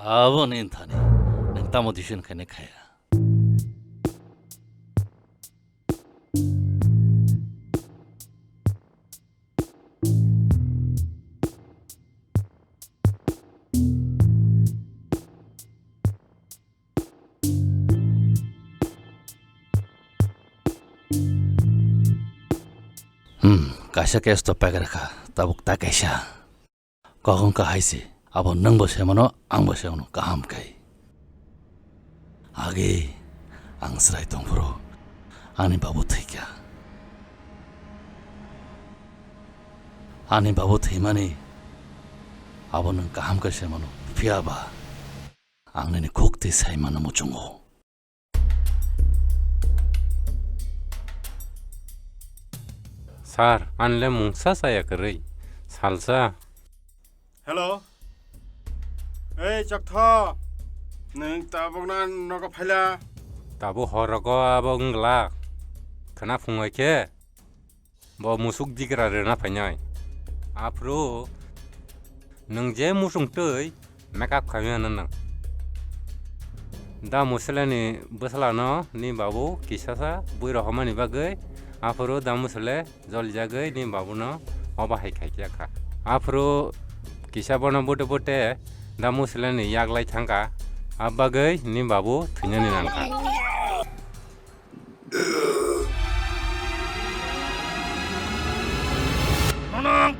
Abo nini thani, nwng tamo decision khainai khaya. Hmm, kaisa case to paikar kha, tabuk ta kaisa. Kok wngkha hai se, abo nwngbo se mano, angbo se mano, kaham khe. Age, ang chwrai tongphuru, ani babu thwikha. Ani babu thwimani, abo nwng kaham khe se mano, phiya ba ang nini khuktwi sai mano muchungo. Sir, anle mungsa saya kwrwi, salsa. Hello. Ei, Choktho. Nwng tabukno nogo phaila? Tabuk horogo abo wngla. Khwna phungwi khe bo musuk digra rwna phainai. Aphuru nwng je muchung twi makeup khaimano nwng. Da Musleni bwsalano ni babu kisasa bui rohormani bagwi aphuru Da Musle jolijagwi ni babuno obo hai khai kha. Aphuru kisa bono bute bute Da Musleni yaglai thangkha, abagwi ni babu thwinani nangkha. Nono ang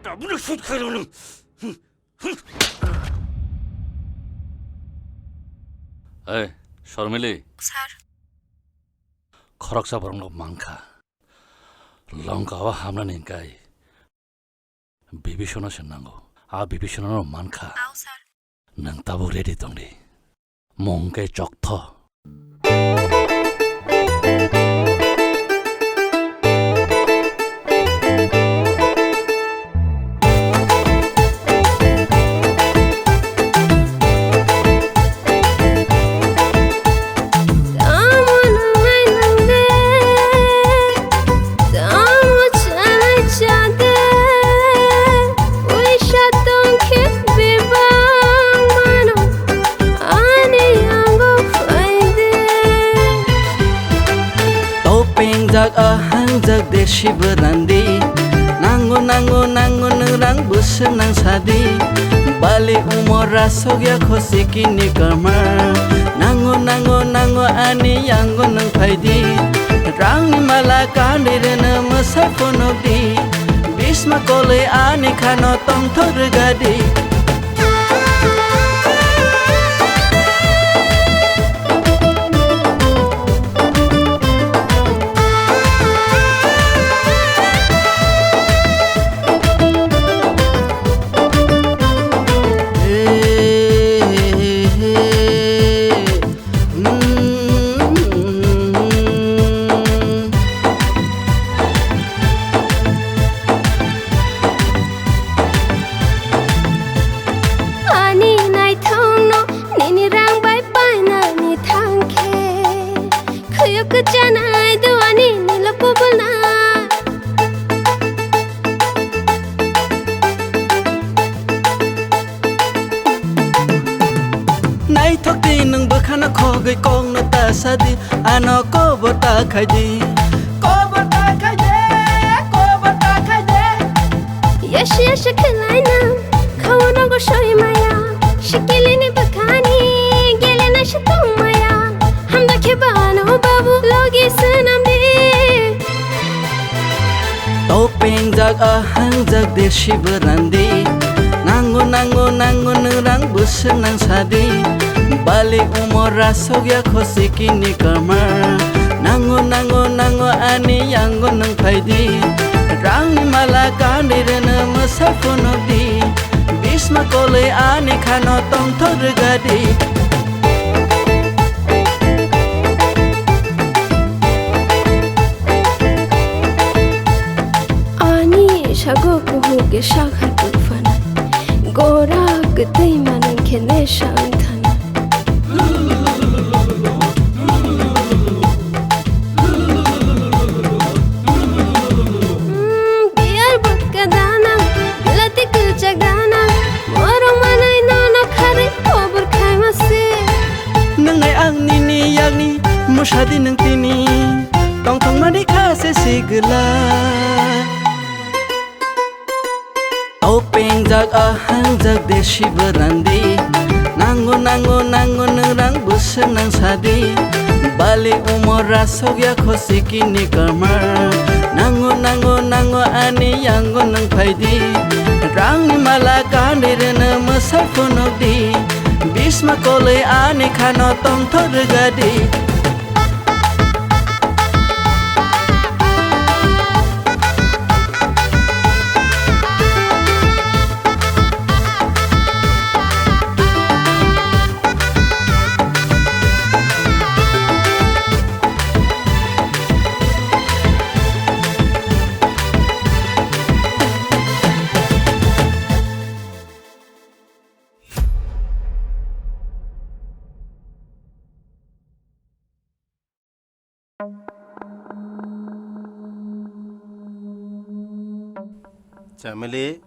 tabukno shoot khairw nwng. Ei, Shormili. Sir. Khoroksa borokno mankha. Longka o hamnani hwnkhe Bibhishono se nango. A Bibhishono no mankha. Ao, sir. Nwng tabuk ready tong di. Mung khe Choktho. Tamo nwngnai nwng de, tamo chanai cha de, puisa tong khe bebak mano, ani yango phai de. Topengjak ahangjak desi bwrandi. Nango, nango, nango, nwng rang bwswk nang sadi. Bali umor rasok ya khosi kini kamar. Nango, nango, nango, ani yango nwng phaidi. Rangni mala kandi rwno mwsa phunukdi. Bisma kolwi ani khano tongthok rwgadi. Ani naithokno nini rang bai painani thangkhe, khuyuk kwchanai duani nilo kubulna. Naithok di nwng bwkhano khogwi kokno ta sadi, ano kobor ta khaidi. Kobor ta khaidi, kobor ta khaidi. Yasi yasi khwlaina, khaono go soi maya. Sikilini bwkhani, gelenai se tong maya. Hamda khe bano babu, logi swnam di. Topengjak ahangjak desi bwrandi. Nango, nango, nango, nwng rang bwswk nang sadi. Bali umor rasok ya khosi kini kamar. Nango, nango, nango, ani yango nwng phaidi. Rangni mala kandi rwno Sai phunuk di, bisma kolwi ani khano tongthok rwga di. Ani sago kuhuk khe sakha tufana, gora kwtwi manwng khe nesha wngthana. Mm, biyar bwkha dana, belati kwchak dana, borok manwi nono kharwi kobor khaima se. Nwngnai ang nini yakni, mwsadi nwng tini, tongthokmani kha se sigwla. O pengjak, a hangjak, desi berandi. Nango, nango, nango, nwng rang bwswk nang sadi. Bali umor rasok ya khosi kini kamar. Nango, nango, nango, ani yango nwng phaidi. Rangni mala kandi rwno mwsai phunuk di. Bisma kolwi ani khano tongthok rwga di. Chamili,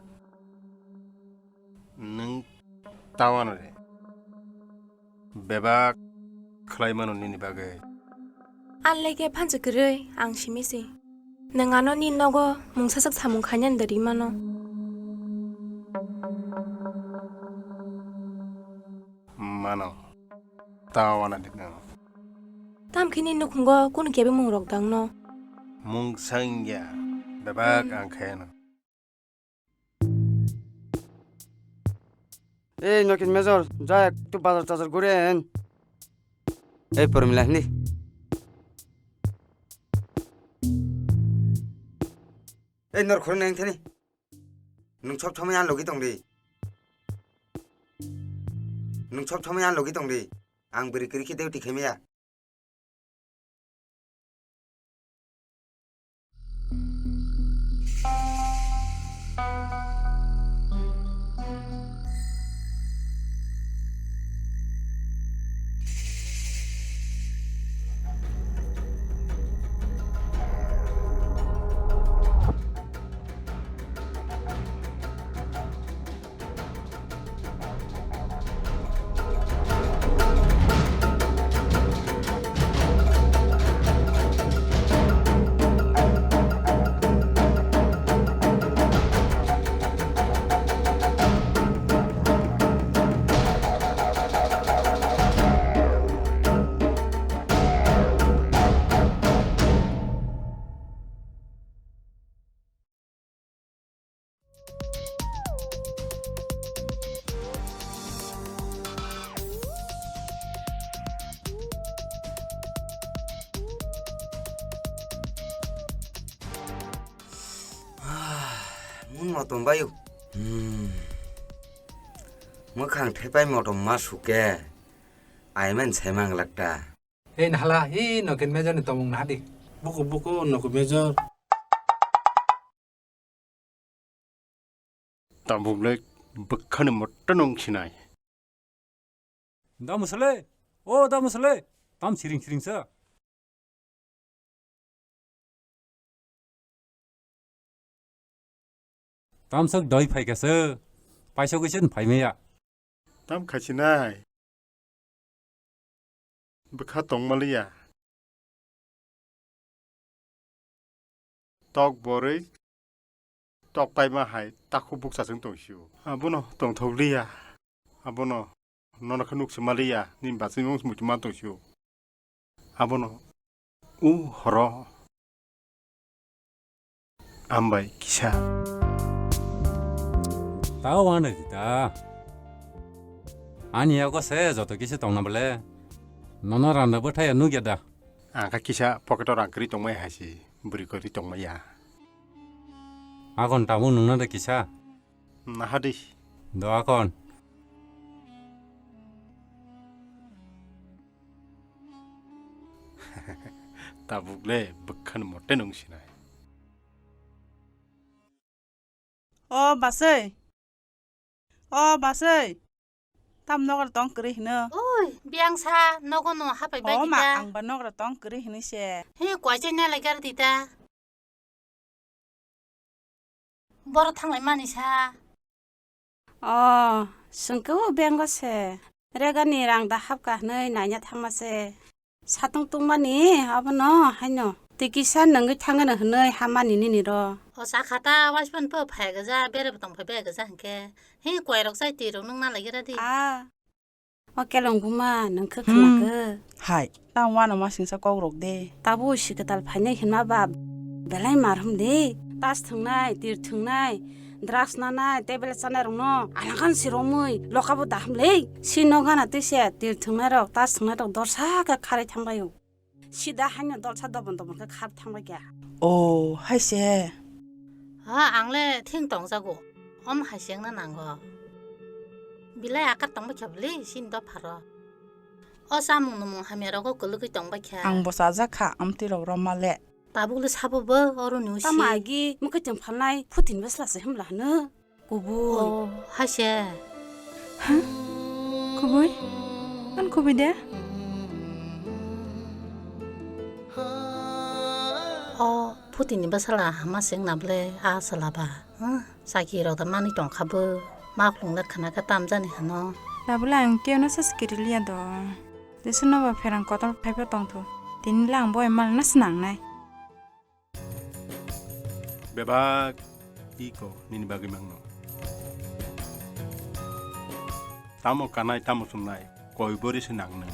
nwng tawano de bebak khlai mano nini bagwi. Anlai khe phansa kwrwi ang simi si. Nwng ano ni nogo mungsa sak samung khainani da ri mano. Mano. Tawana dikna. Tamkhe ni nukhungo kunu kebeng mung rok dang no? Mung sangya, bebak ang khayano. Ei, Nokin Major, ja ektu bazar tazar guri en. Ei, Pormila, hindi. Ei, nor khorang nang thani. Nwng sob somoi ang logi tong di. Nwng sob somoi ang logi tong di. Ang bwrwi kwrwi khe duty khaimaya. Mun motom bayu. Hmm. Mwkhang thepai motom ma suke. Aiman saimang lakta. Ei nahala, hi Nokin Major ni tomung nahadi. Buku, buku, Nokin Major. Tabuk le bwkhani motta nung sinai. Da musale, o da musale, tam siring siring sa. Tamsok doi phaikha se, paisok isin phaimaya. Tam khasinai. Bwkha tongmaliya. Tok borwi tok paima hai takhuk bukcha chwng tong sio. Abono tongthok liya. Abono nono khe nuk se maliya. Nini bachwi mung muitu ma tong sio. Abono u horo. Ambai kisa. Ta wana di ta. Ani yago se joto kisa tongna bole. Nono randa bwthaya nugya da. Ang kha kisa pocket o rang kwrwi tongmai hai se bwrwi kwrwi tongmai ya. Agon tabuk nungna da kisa. Nahadi. Doakon. Tabuk le bwkhan mote nung sinai. O basai. O basai. Tam nogo tong kwrwi hino. Oi, biyang sa, nogo no hapai bai O ma, kita. Ang ba nogo tong kwrwi hini se. He, kwai chai nai lai gar dita. Boro thanglai mani sa. O, sengke o bengo se. Regani rang da hapka hwnwi naina thangma se. Satung tungmani abono haino. Twi kisa nungwi thangano hwnwi hamani nini ro. O sakha ta waispan po phai gaja, bere bo tong phai bai gaja hwnkhe. He kwai rok chai twi rok nung na lai gira di. A. O kelong buma, nung khe Hmm. khna khe? Hai. Tamo wano ma singsa kok rok de. Tabuk si kwtal phainai hinma ba belai mar hum de. Tas thwngnai, tir thwngnai, drugs nanai, tablet chanai rokno alangkhan si romwi lokabo da hum le. Si no gana twi se tir thwngnai rok, tas thwngnai rok dorsa khe kharwi thangbai o. Sida haino dolsa dobon dobon khe khap thangbai kha. O, hai se. Ha, ang le thing tongjago. Om hai se wngna nango. Bilai akar tongbai kha bwle, sini dopharo. O chamung numung hamya rogo kwlwgwi tongbai kha. Ang bo chajak kha, amtwi rok roma le. Tabuk le sabo bo, oro ni usi. Tamo agi, mwkhwtwng phalnai, phutin bwsla se himla hwno. Kubui. Oh, hai se. Ha? Kubui? An kubui de? Oh, phutini bwsala hama se wngna bwle a chwla ba. Huh? Chaki rok da manwi tong kha bo. Ma khulung le khna khe tam jani hano. Tabwle ang keno sa sikiri liya do. Jesu no ba pherang kotor phaipa tong thu. Tini le ang boi mal na snang nai. Bebak iko nini bagwi mangno. Tamo kanai, tamo chumnai, koi bori se nang nung.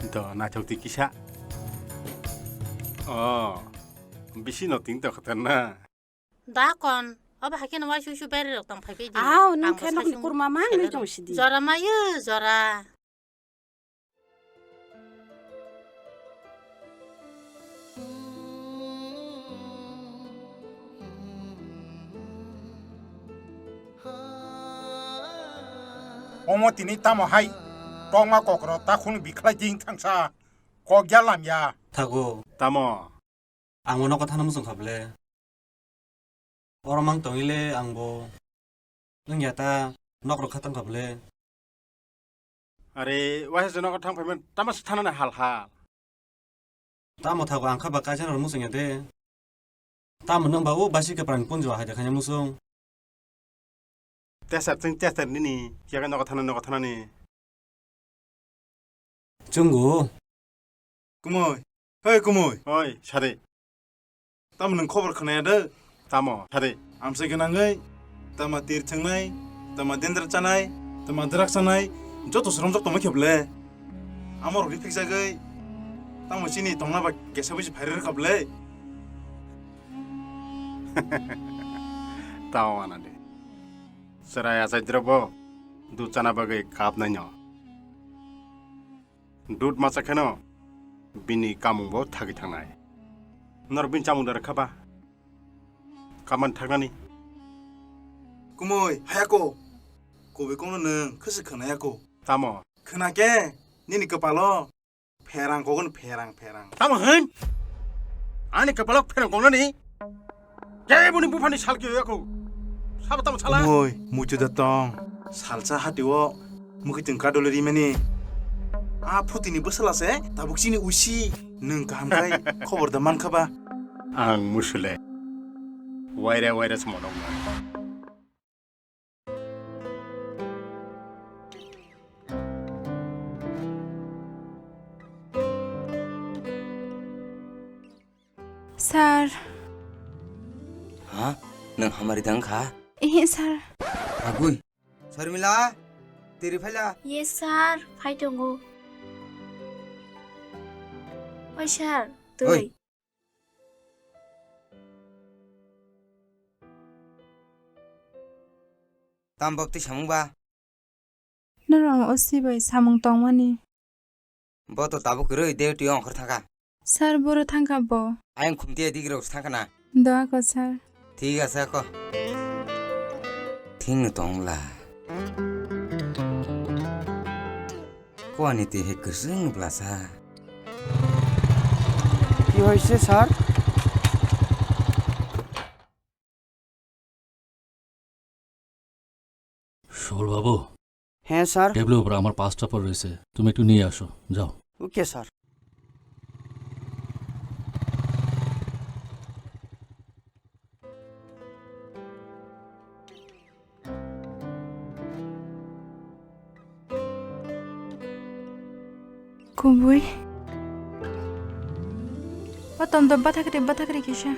Do naithok di kisa. O, bisi no ting to khatar na. Da kon, obo haikhe no waisui sui bere rok tong phai di. Aw, nung khe nok ni kurma mang nung tong sidi. Jora mayo, jora. Omo tini tamo hai tongma kokro ta khunu bikhlai ding thangsa kok ya lam ya. Thago. Tamo? Ang bo nogo thana muchung kha bwle. Oro mang tongwi le ang bo wngya ta nok rok kha tong kha bwle. Are, waisa se nogo thang phaimani tamo se thanani hal hal. Tamo thago ang kha ba kaisa no muchung ya de. Tamo nwng ba o basi kwpra ni punjo hai de khaina muchung. Tesar chwng tesar nini, kiyaga nogo thana, nogo thanani. Chungo. Kumoi. Hei, kumoi. Oi, sade. Tamo nwng khobor khwnaya de? Tamo, sade. Amsai gwnangwi, tama tir thwngnai, tama dendra chanai, tama drak chanai, joto sromjak tongma khe bwle. Amo rokni phikjagwi, tamo chini tongna ba kesa buji phairwi rwkha bwle. Tamo wana de. Chwrai achai drobo dud chana bagwi kapnai no. Dud macha kheno bini kamung bo thagwi thangnai. Norok bini chamung da rwkha ba? Kaman thagnani. Kumoi, hayako. Kubui kokno nwng khwswk khwnayako. Tamo? Khwna khe, nini kwpalo pherang kokno pherang pherang. Tamo hwn? Ani kwpalo pherang koknani? Keboni buphani sal kiyo yako. Sabo tamo sala? Kumoi, muitu da tong. Salsa hatio mwkhwtwng kadole rimani. A phutini bwsala se tabuk chini usi. Nwng kaham khai khobor da mankha ba? Ang musule. Waira waira se monok. Sir. Ha? Nwng hamari dang kha? Ehe, sir. Agui. Sharmila, tiri phaila. Yes, sir. Phai tongo. Oi, sir. Oi. Twi. Tam bapti samung ba? Norok O C bai samung tongmani. Bo to tabuk kwrwi duty ongkhor thangkha. Sir, boro thangkha bo. Ayang khumtiya digrok thangkha na. Doa ko sir. Thik ase ko. thing tongla. Kuani twi hai kwchwng blasa. Ki hoise, sir? শোল বাবু। হ্যাঁ, স্যার। টেবিলের উপর আমার পাঁচটা ফল রয়েছে, তুমি একটু নিয়ে আসো, যাও। ওকে, sir. Kubui. O tom tom bathakri bathakri kisa.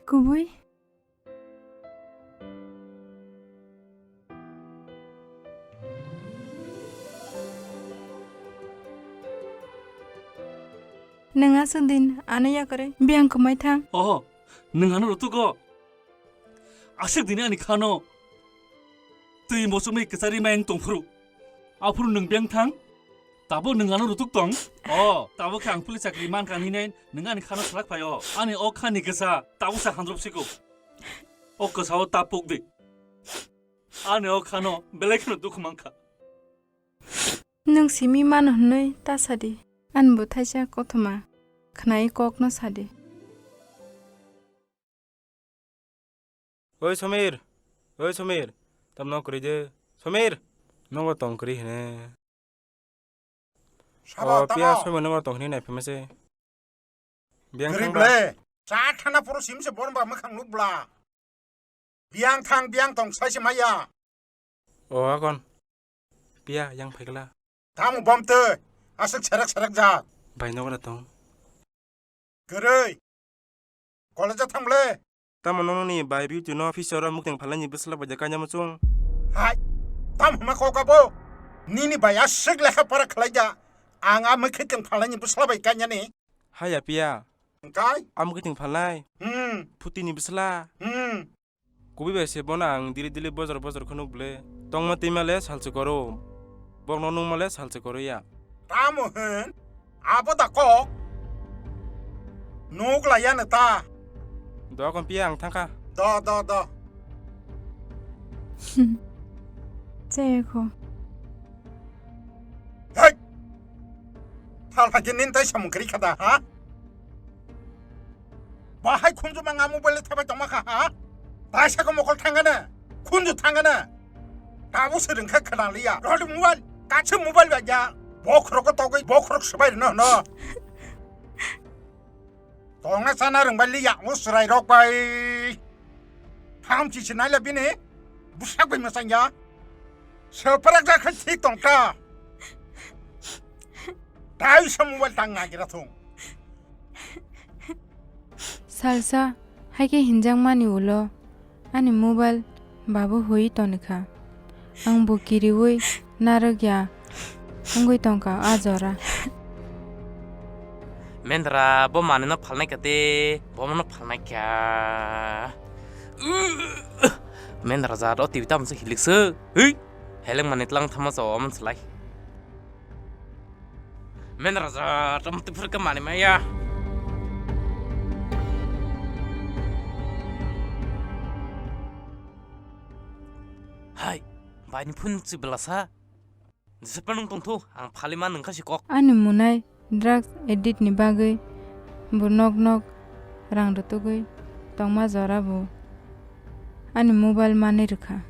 Kubui. Nwng aswk din ano yakarwi biyang kwmai thang. Oho, nwng ano rwtwgo. Aswk din ani khano twi mochomwi kwcharwi mayung tongphuru. Aphuru nwng biyang thang. Tabuk nwng ano rutuk tong? O, tabuk khe ang police chakri mankha hinwi nwng ani khano salak phai o. Ani o khani kwsa tabuk sa handrop siko. O kwsa o ta puk di. Ani o khano belai kheno dukhu mankha. Nwng simi mano hwnwi ta sadi. Ani bo thaisa kothoma khwnai kokno sadi. Oi Somir, oi Somir, tamno kwrwi de? Somir, nogo tong kwrwi hene. Sabo, o, piya tamo? Somir nogo tong hini nai phima se. Biyang kwrwi thang ba? Ble, cha thana poro sim se borba mwkhang nuk bla. Biyang thang, biyang tong sai se maya. O, akon. Piya, yang phaikla. Tamo bom te, aswk serek serek jak. Bai nogo da tong. Kwrwi. College-o thang ble. Tamo nokni bai beauty no office oro mwktwng phalnani bwsla bai de kanya muchung. Hai, tamo hwnma kok abo? Nini bai aswk lekha pora khlai ja. Ang a mwkhwtwng phalnani bwsla bai kanya ni. Haya piya. Hwnkhe? A mwkhwtwng phalnai. Hmm. Phutini bwsla. Hmm. Kubui bai se bono ang dili dili bojor bojor khe nuk ble. Tongma twima le salchi koro. Bokno nungma le salchi koro ya. Tamo hwn? Abo da kok? Nuk la ya no ta? Do kon piya ang thangkha. Do, do, do. Chayakho. Hei! Thalhai khe nini tai samung kwrwi kha da, ha? Bahai khunju ma nga mobile thabai tongma kha, ha? Tai saka mokol thangana, khunju thangana. Tabuk se rwngkha khwnaliya. Rodi mobile, kaisa mobile bai ya. Bokhorok ko togwi, bokhorok swbai rwno hwno. Tongna chana rwngbai liya, o chwrai rok bai. Thamchi se naila bini, bwsak bai mwchang ya. Swprak jak khe thik tong ta. Tai sa mobile tang nagira thung. Salsa, hai khe hinjakmani ulo ani mobile babu hui tonikha. Ang bo kiriui narwk ya wngwi tongkha a jora. Mendra, bo manwino phalnai kha de, bo mano phalnai kha. Mendra jat o T V tamo se hilik se. Hui, heleng mani tlang thama chao omo slai. Mendra jat omo twi phuru khe mani maya. Hai, baini phone si belasa. Jesa panung tongthu, ang phalima nungkha si kok. Ani munai drugs addict ni bagwi bo nok nok rang rwtugwi tongma jora bo ani mobile manwi rwkha.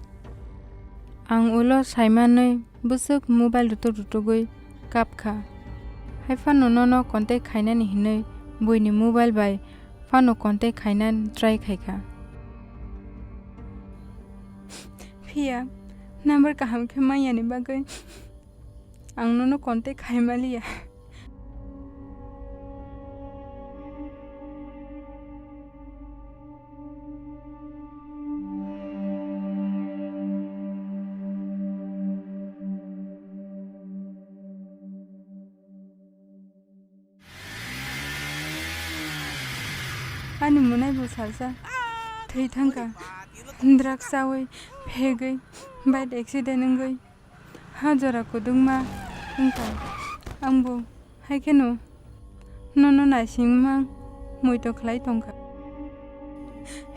Ang ulo saimanwi bwswk mobile rwtug rwtugwi kapkha. Hai phano nono contact khainani hinwi buini mobile bai phano contact khainani try khaikha. Phiya number kaham khe manyani bagwi ang nono contact khai maliya. Ani munai bo salsa thwi thangkha. Drugs chawi phegwi bike accident wngwi ha jora kwdwkma wngkha. Angbo hai kheno nono naisingma muitu khlai tongkha.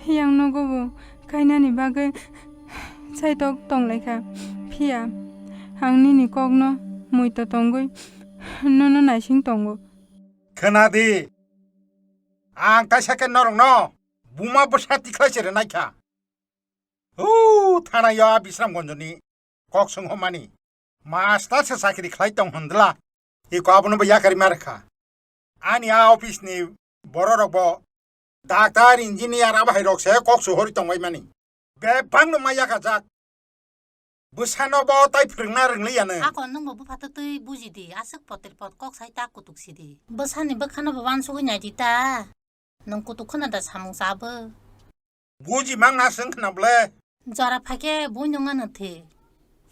Yang nogo bo kainani bagwi saitok tonglaikha. Phiya ang nini kokno muitu tongwi nono naising tongo. Khwnadi, ang kaisa khe norokno buma bwsa tikhlai se rwnai kha. Huu, thana yo a Bisramganjni kok swnghomani. Master se chakri khlai tong hwnla, iko abono bo yakarima rwkha. Ani a office ni bororok bo doctor, engineer abo hai rok se kok suhori tongbai mani. Bebak no ma yakajak. Bwsano bo tai phwrwngna rwngliya no. Ako nwng bo bupha twtwi buji di, aswk potir pot kok sai ta kutuk si di. Bwsani bwkhano bo uansugwi nai di ta. Nwng kutuk khwna da samung cha bo. Buji mang na swng khwna ble. Jora phaikhe buino ngano the.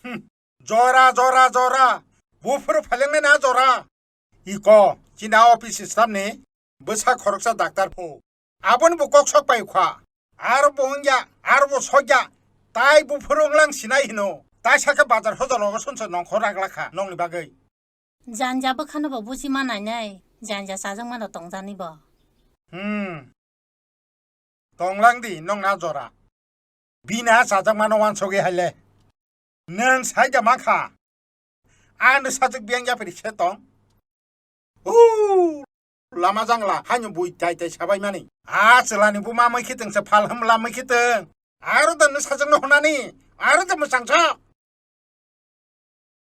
Hmm. Jora, jora, jora. Buphuru phaileng na jora. Iko, chini a office staff ni bwsa khoroksa doctor pho. Aboni bo kok sok pai kha. Aro bo wngya, aro bo sokya. Tai buphuru wnglang sinai hino. Tai sakhe bazar hojalo sunsa nongkhor raglakha nongni bagwi. Janja bwkhano bo buji ma nainai. Janja chajakmano tongjani bo. Hmm. Tonglang di nong na jora. Bini a chajakmano uansugwi haile. Nwng saida mankha. Ano sajak biyang yapri se tong. Uu, lama jangla, haino bui tai tai sabai mani. A chwlani buma mai khitwng se phal hum lamai khitwng. Aro da nw sajakno hwnani, aro da mwchang chok.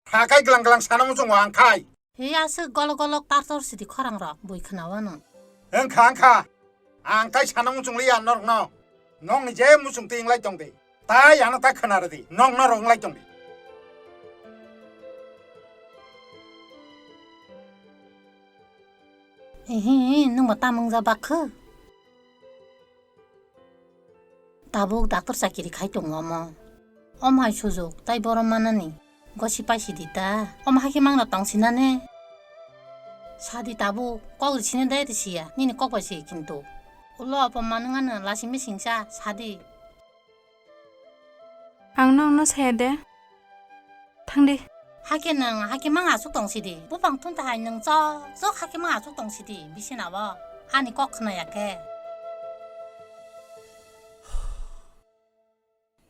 Hakai glang glang sana muchungo ang khai. He aswk golok golok tar tor sidi khorang rok bui khwnawano. Wngkha wngkha. Ang tai sana muchung liya norokno. Nokni je muchung twi wng lai tong di. Tai ano ta khwna rwdi. Nok norok wng lai tong di. Ehe, nwng bo tamo wngja bakho? Tabuk doctor chakiri khai tongo omo. Omo hai sujuk, tai borom manani. Gosi paisidi ta. Omo hakhe mangna tongsinane. Sadi tabuk, kok risine dai risiya. Nini kok bai si kintu. Ulo apam manwngano lasi misingsa, sadi. Ang nokno saya de. Thangdi. Hakhe nwng, hakhe mang aswk tongsidi. Buphang thunta hai nwng chok, chok hakhe mang aswk tongsidi. Bisinabo. Ani kok khwnaya khe.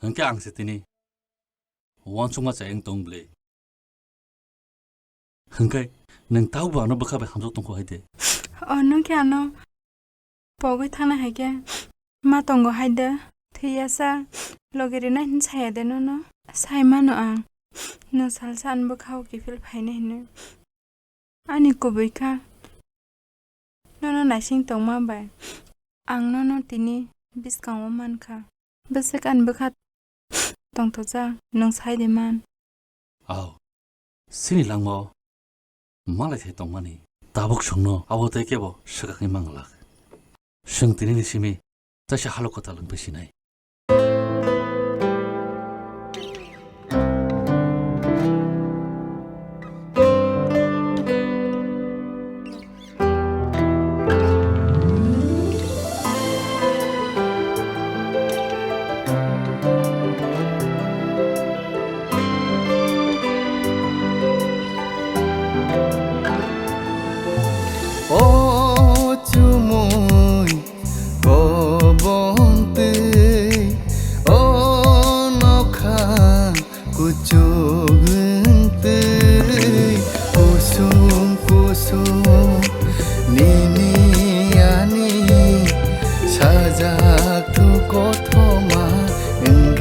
Hwnkhe ang se tini uansukma chayeng tong bwle. Hwnkhe nwng taubo ano bwkha bai hamjak tongkho hai de. O, nwng khe ano pogwi thangna hai khe ma tongo hai de. Thwiya sa logi rinai hwn saya de nono. Sai mano ang. Nwng salsa ani bwkha o kiphil phainai hwnwi. Ani kubui kha. Nono naising tongma bai ang nono tini bwskango mankha. Bwswk ani bwkha tongthokjak nwng sai de man. Au, chini langmao malai thai tongmani tabuk chwngno abo tei kebo swkakni manglak. Chwng tinini simi Taisa halok kwtal wngwi sinai. O chumui kobong twi, o nokha kuchuk wng twi, kusung kusung nini ani sajak thu kothoma wng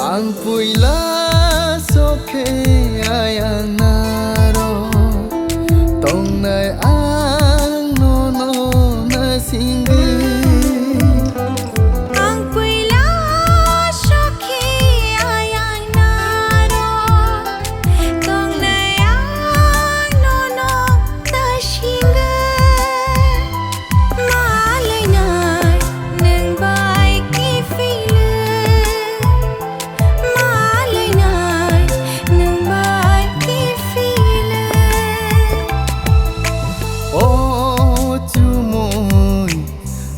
Ang puila sokhe ayang naro tongnai ang nono nasingdi. Ang puila sokhe ayang naro tongnai ang nono nasingdi. Malainai nwng bai kiphilwi. Malainai nwng bai kiphilwi. O chumui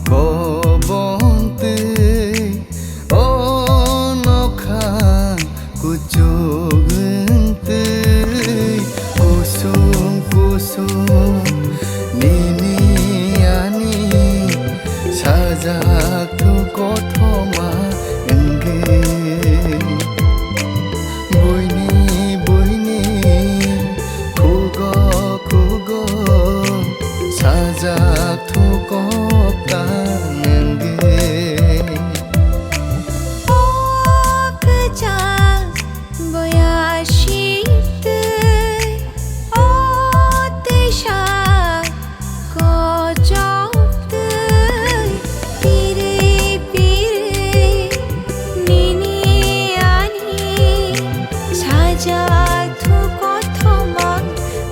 kobon twi, o nokha kuchuk wng twi, kusung kusung nini ani sajak thu kothoma wngwi. Buini buini khugo khugo sajak thu koktang wngwi. O kwchak boya sitwi, o twisa kochok twi, piri piri nini ani sajak thu kothoma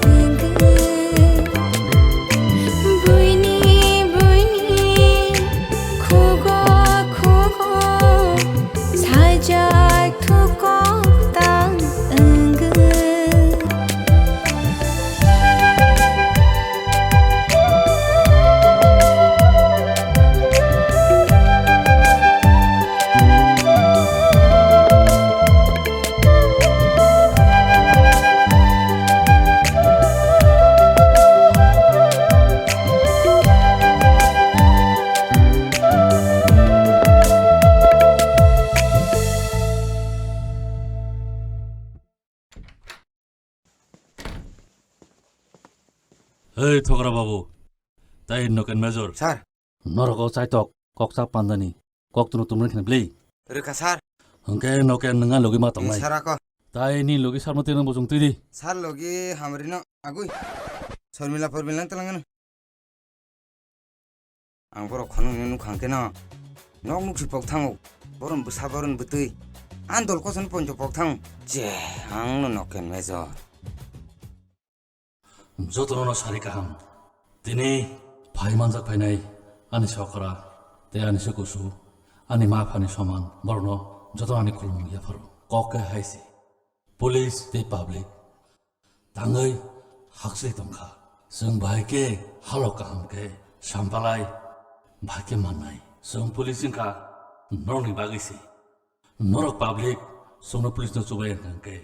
wngwi. Buini buini khugo khugo sajak thu koktang wngwi. Hei, Thokra babu. Tai Noken Major. Sir. Norok o chaitok, kok chap pandani. Kok tunu tumreng khna bli. Rwkha, sir. Hwnkhe Noken nwng ani logi ma tongnai. Sir, ako. Tai ni logi sarmati no bosong twi di. Sir, logi hamri no agwi. Sormila pormila no twlangano. Ang borok khonoknwi nukhang khe no nok nuksi pok thango. Borom bwsa borom bwtwi. Ang dol koson ponjo pok thango. Je, ang no Noken Major. Jotono no sari kaham. Tini phai manjak phainai ani sokra tei ani se kusu, ani ma phani soman borokno jotono ani khulumung yapharo. Kok khe hai se. Police tei public tangwi haksai tongkha. Chwng bahai khe halok kaham khe sampalai bahai khe mannai. Chwng police wngkha norokni bagwi se. Norok public chwngno police no chubai wngkha hwnkhe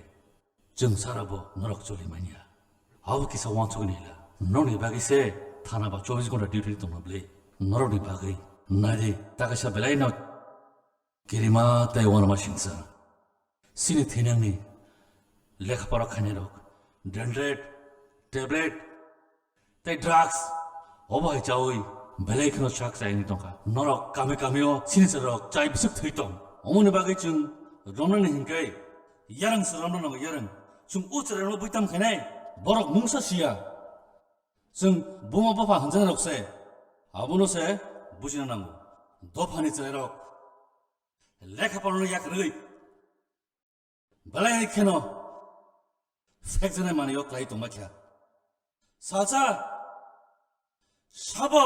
chwng sara bo norok choli manya. Abo kisa uansugwi naila. Norokni bagwi se thana ba chobbish ghonta duty tongma bwlwi. Norokni bagwi naidi ta kaisa belai no kirima tei uanama singsa. Chini thinangni lekha pora khainairok, dendrite, tablet, tei drugs, obo hai chawi belai kheno sak chayani tongkha. Norok kami kamio chini chwrairok chai bwswk thwi tong. Omoni bagwi chwng romnani hinkhe yarang se romna nango yarang. Chwng o chwrairokno buitam khainai, borok mungsa siya. Chwng buma bupha hwnjaknairok se, abono se bujina nango. Dophani chwrairok lekha porano yakarwi belai kheno phekjaknai manwio klai tongma kha. Salsa sabo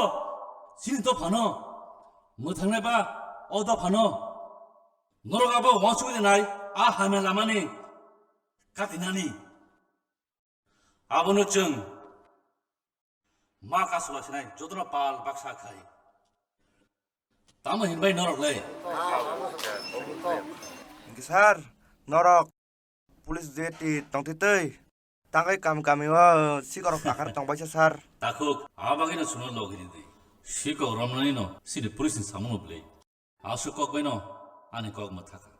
chini dophano mwthangnai ba o dophano norok abo uansugwi nai a hamya lamani katinani. Abono chwng ma kasula sinai jotono pal baksa khai. Tamo hinbai norok le? Hingke sir, norok police duty tongtwi twi tangwi kami kami o sikorok takhar tongbaisa sir. Takhuk, a bagwino chwngno logi ridi. Sikok romnanino chini police ni samungo bwlwi. Aswk kok baino ani kok mwthakha.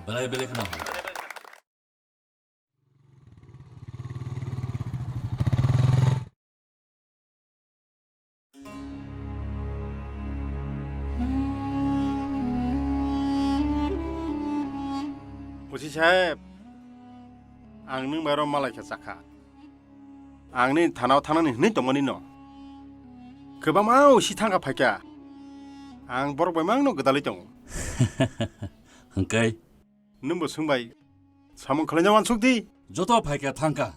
Belai belai kheno hamya. Osi saheb, ang nwng bai oro malai khe chakha. Ang nini thanao thangnani hwnwi tongmani no. Kwbangma osi thangkha phaikha. Ang borok bai mangno gwdalwi tongo. Hwnkhe? Nwngbo swngbai samung khwlaina uansuk di. Joto phaikha thangkha.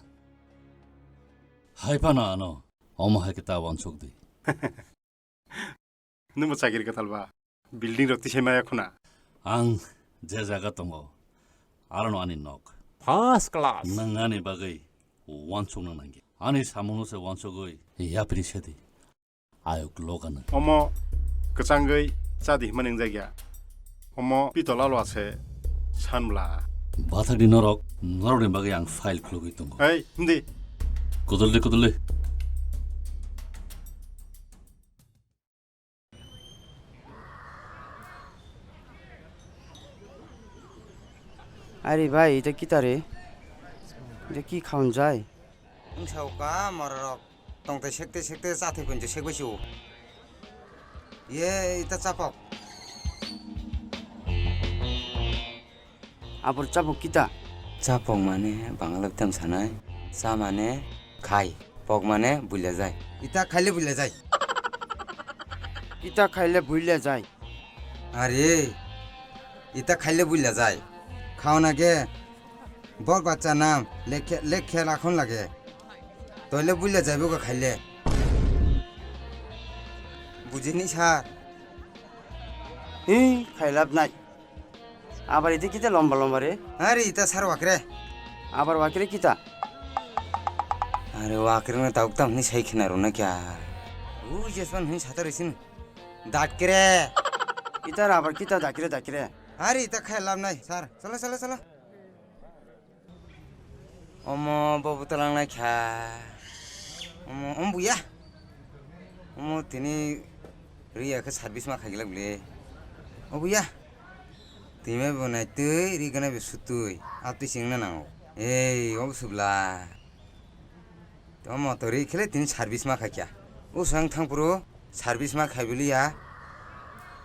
Hai phano ano, omo hai khe ta uansuk di. Nwngbo chakiri kwtal ba? Building rok tisai maya khuna. Ang je jaga tongo, arono ani nok. First class. Nwng ani bagwi uansukna nangya. Ani samungno se uansugwi yapri sedi. Ayuk loga nwng. Omo kwchangwi chadi hwnmani wngjakya. Omo pitol alwa se sanbla. Bathakni norok, norokni bagwi ang file khulugwi tongo. Hei, hindi. Kuduldi, kuduldi. Ari bhai, ita kita re? Ita ki khaun jai? Wngsa uka mororok tongtai sekte sekte chathai ponjo sekbai si o. Ye, ita chapok. Abor chapok kita? Chapok mane Bangla tam sanai. Cha mane khai. Pok mane buila jai. Ita khaile buila jai. Ita khaile buila jai. Are, ita khaile buila jai. Khauna ke bok bacha nam lekhe lekhe lakhon lage. Toile buila jai boka khaile. Bujini sir. Hi, khailap nai. Abar ite kita lomba lomba re? Are ita sir wakre. Abar wakre kita? Are wakre na tauk tam ni sai khina rona kya? Ui jesman hin satar isin. Dakre. Ita abar kita dakre dakre. Are ita khailap nai sir. Chalo chalo chalo. Omo bo bwtalang lai kha. Omo, omo buya. Omo tini riya khe service ma khaigilak bwle. O buya. Twi mai bo nai twi, ri gana bo sutwi. A twi singna nango. Ei, obo subla. To motor ri khele tini service ma khaikya. O sang thang puro service ma khai biliya.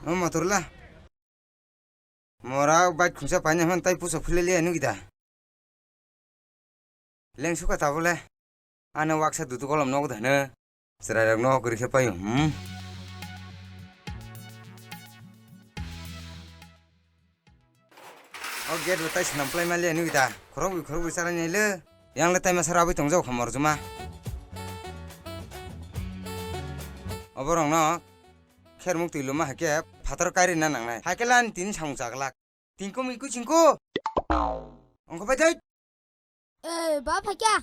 O motor la. Mora bike khungsa paina hwn tai puso phileliya nugida. Leng suka tabole. Ano waksa dudu kolom nogo dano. Chwrairok nogo kwrwi khe paio, hmm? O gate bo tai swnam plai maliya nugida. Khorokbwi khorokbwi chalai naile. Yang le tai masa rabwi tongjao kha morjuma. Oborokno khermuk twi luma hai khe phatar kairina nangnai. Hai khe lan tini samung chaglak. Tingko miko chingko. Ongko pai thai. Eh, ba phaikya.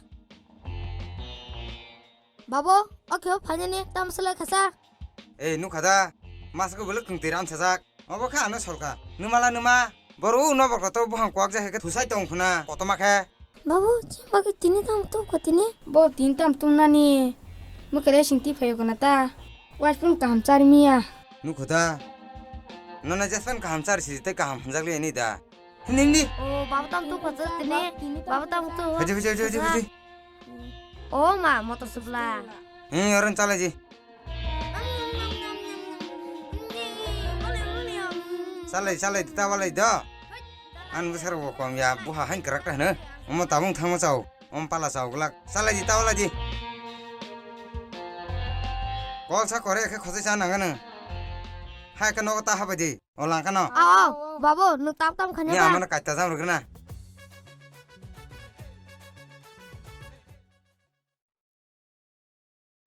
Babo, o khe phainani tam selai khasa. Eh, nukha da. Masa ko belok kung tiram sajak. Obo kha ano solka. Numala numa. Boru no bokto buhang kwak ja khe thusai tong khuna. Kotoma khe. Babu, chimba khe tini tam tum kha tini? Bo tini tam tum nani. Mo kere sing ti phayo kana ta. Waiphung kaham chari miya. Nukho da. Nana jespan kaham chari si tei kaham hwnjak le ni da. Hindi, hindi. O, baba tam tum kha tini. Baba tam tum. Haji, haji, haji, haji, haji. O ma, motor supla. Hmm, orang chala ji. Salai, salai, ta walai do. An bwsarok bo kom ya, buha hain kwrak ta hwno. Omo tabung thangma chao, omo pala chao glak. Salai di, ta walai di. Kol sa kore khe khosai cha nang ano. Hai khe nogo ta habai di. O langkano. Ao, ao, babo, nwng tam tam khanya. Ni amano kaita jam rwgwna.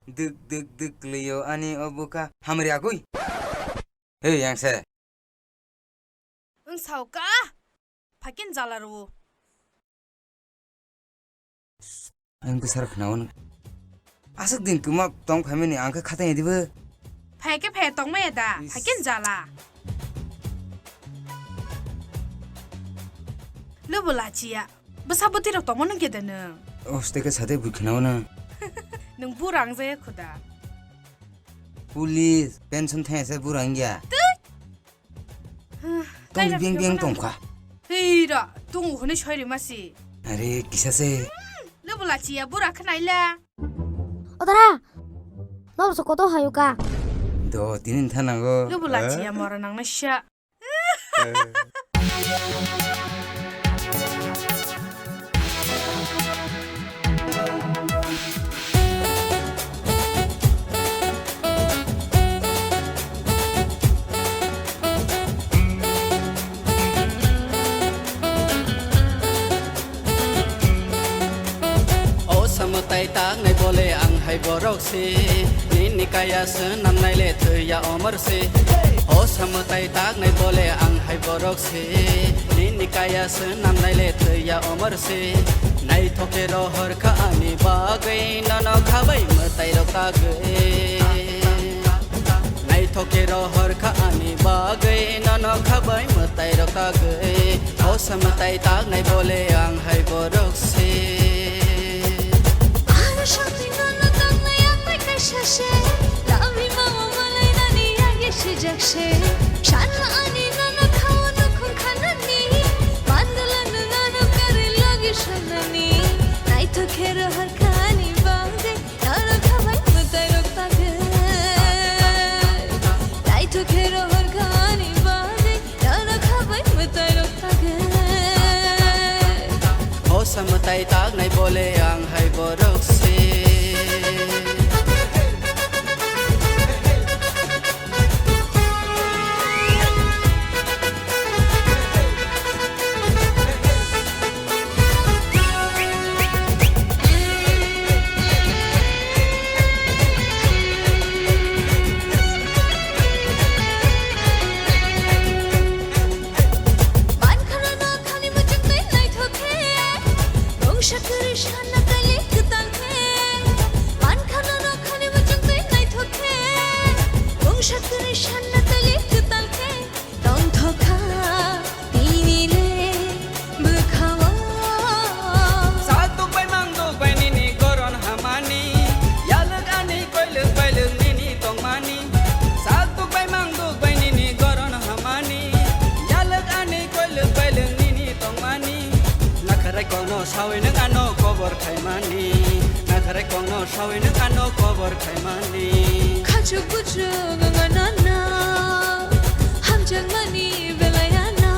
Dwk dwk dwk kwlwio ani o bwkha hamri agwi. Hei, yang se. Wng sao ka? Phakin jala rwo. Ang bwsarok khnawo nw. Aswk din kwma tong phaimani ang khe khatai dibo. Phai khe phai tongmaya da, is. Phai khe jala. Lubu lachiya. Bwsa bwtwi rok tongma nw khe da nwng. Os teke sade bui khnawo nw. Nwng bura wngjaya khuda. Police, pension thaya se bura wngya. Twi. Tong beng beng tongkha. Hei ra, tong hwnwi soi rima si. Are, kisa se. Lubu lachiya bura khnaila. Odara. Nor so koto hayuka. Do, tinin thanango. Lubu lachiya mora nangna sha. Eh. Borok se, nini kaya se namnai le thwiya omor se. O samwtai taknai bole ang hai borok se, nini kaya se namnai le thwiya omor se. Naithok khe rohor kha ani bagwi, nono khabai mwtai rok tagwi. Naithok khe rohor kha ani bagwi, nono khabai mwtai rok tagwi. O samwtai taknai bole ang hai borok se. Ano shakti nono taknai ang bai kaisa se. Love hima o malai nani yagi sijak se. Sanma ani nono khao nukhung khanani. Mandala nono kare logi sonani. Naithok khe rohor kha ani bagwi. Noro khabai mwtai rok tagwi. Naithok khe rohor kha ani bagwi. Noro khabai mwtai rok tagwi. Hosa mwtai taknai bole ang hai borok se. Mankhana no khani muchung twi naithok khe, mungsa kwrwi sanna tali kwtal khe. Mankhana no khani muchung twi naithok khe, mungsa kwrwi sanna tali kwtal khe. Tongthokha tini le bwkhao. Sak tuk bai mang tuk bai nini goron hamani. Yalwk ani koilwk bailwk nini tongmani. Sak tuk bai mang tuk bai nini goron hamani. Yalwk ani koilwk bailwk nini tongmani. Nakharai kokno sawi nwng ano kobor khaimani. Nakharai kokno sawi nwng ano kobor khaimani. Khachuk buchuk wngna na, hamjakmani belai ano.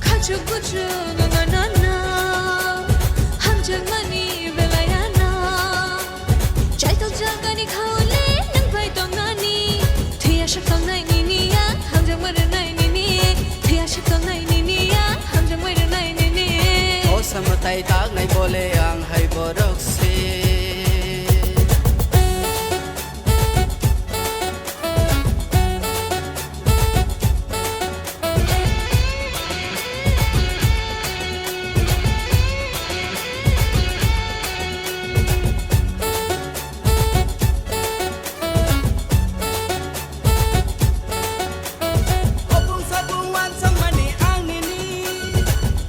Khachuk buchuk wngna na, hamjakmani belai ano. Chaitok jagani khaole nwng bai tongnani, thwi aswk tongnai nini ya, hamjakma rwnai nini, thwi aswk tongnai nini ya, hamjakma rwnai nini. O samwtai taknai bole ang hai borok se. Opung sapung wansokmani ang nini,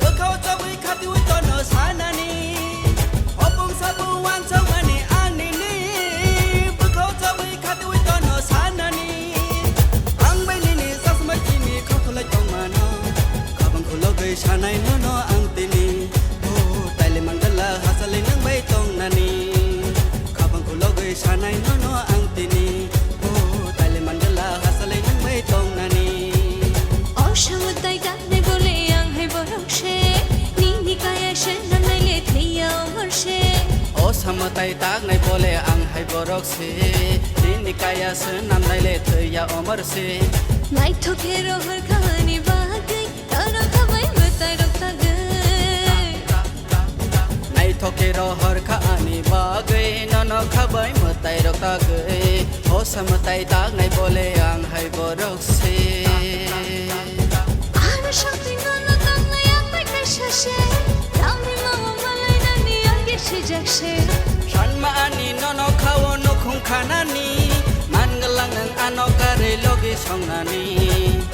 bwkhao chobwi khatiui tono sanani. Opung sapung wansokmani ang nini, bwkhao chobwi khatiui tono sanani. Ang bai nini chasma chini khaphulai tongmano, khabang khulogwi sanai nono ang tini. O taile manjala hasalai nang bai tongnani, khabang khulogwi sanai nono ang tini. O taile manjala hasalai nang bai tongnani. O samwtai taknai bole ang hai borok se, nini kaya se nanai le thwiya omor se. O samwtai taknai bole ang hai borok se, nini kaya se nanai le thwiya omor se. Naithok khe rohor khani bagwi, noro khabai mwtai rok tagwi. Naithok khe rohor kha ani bagwi, nono khabai mwtai rok tagwi. Hosa mwtai taknai bole ang hai borok se. Ano shakti nono taknai ang bai kaisa se. Tamni mama malai nani ang ge sijak se. Sanma ani nono khao nukhung khanani. Man glang nwng ano kare logi songnani.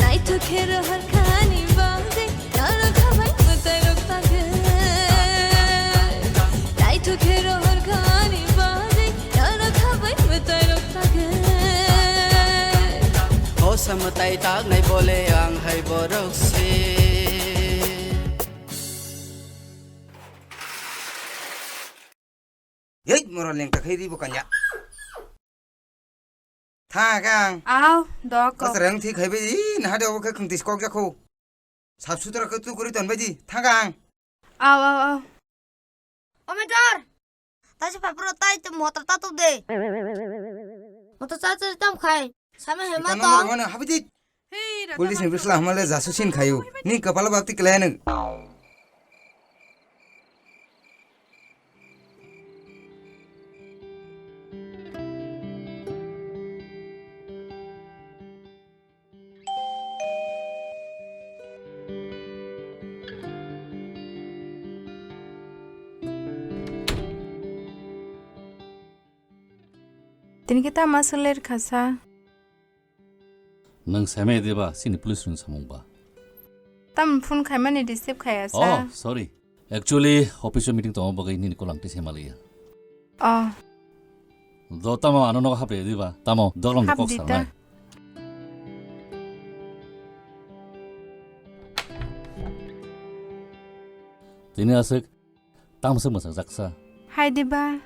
Naithok khe rohor khani bagwi. Noro khabai mwtai rok tagwi. Naithok khe rohor khani bagwi. Noro khabai mwtai rok tagwi. Hosa mwtai taknai bole ang hai borok se. Yeit, mora lengta khai ribo kanya. Thang kang. Aw, dok. Asarang thi khai bai, na hade obo khe khung tis kok jakho. Sap sutra khe tu kuri ton bai di. Thang kang. Aw, aw, aw. O metor. Taisi papro tai te motor ta tu de. Motor cha cha tam khai. Same he ma Itano to. Mora mano habi di. Police ni bisla hamale jasu sin khayu. Ni kapala bakti kelainu. Tini khe tamo swk ler kha sa? Nwng saimaya diba chini police rokni samung ba? Tamoni phone khaimani receive khaya sa? Oh, sorry. Actually, office o meeting tongma bagwi nini call ang twi saimaliya. Oh. Do tamo ano nogo hapre diba? Tamo doglong de kok salnai. Tini aswk tamo swk mwchang jaksa. Hai diba?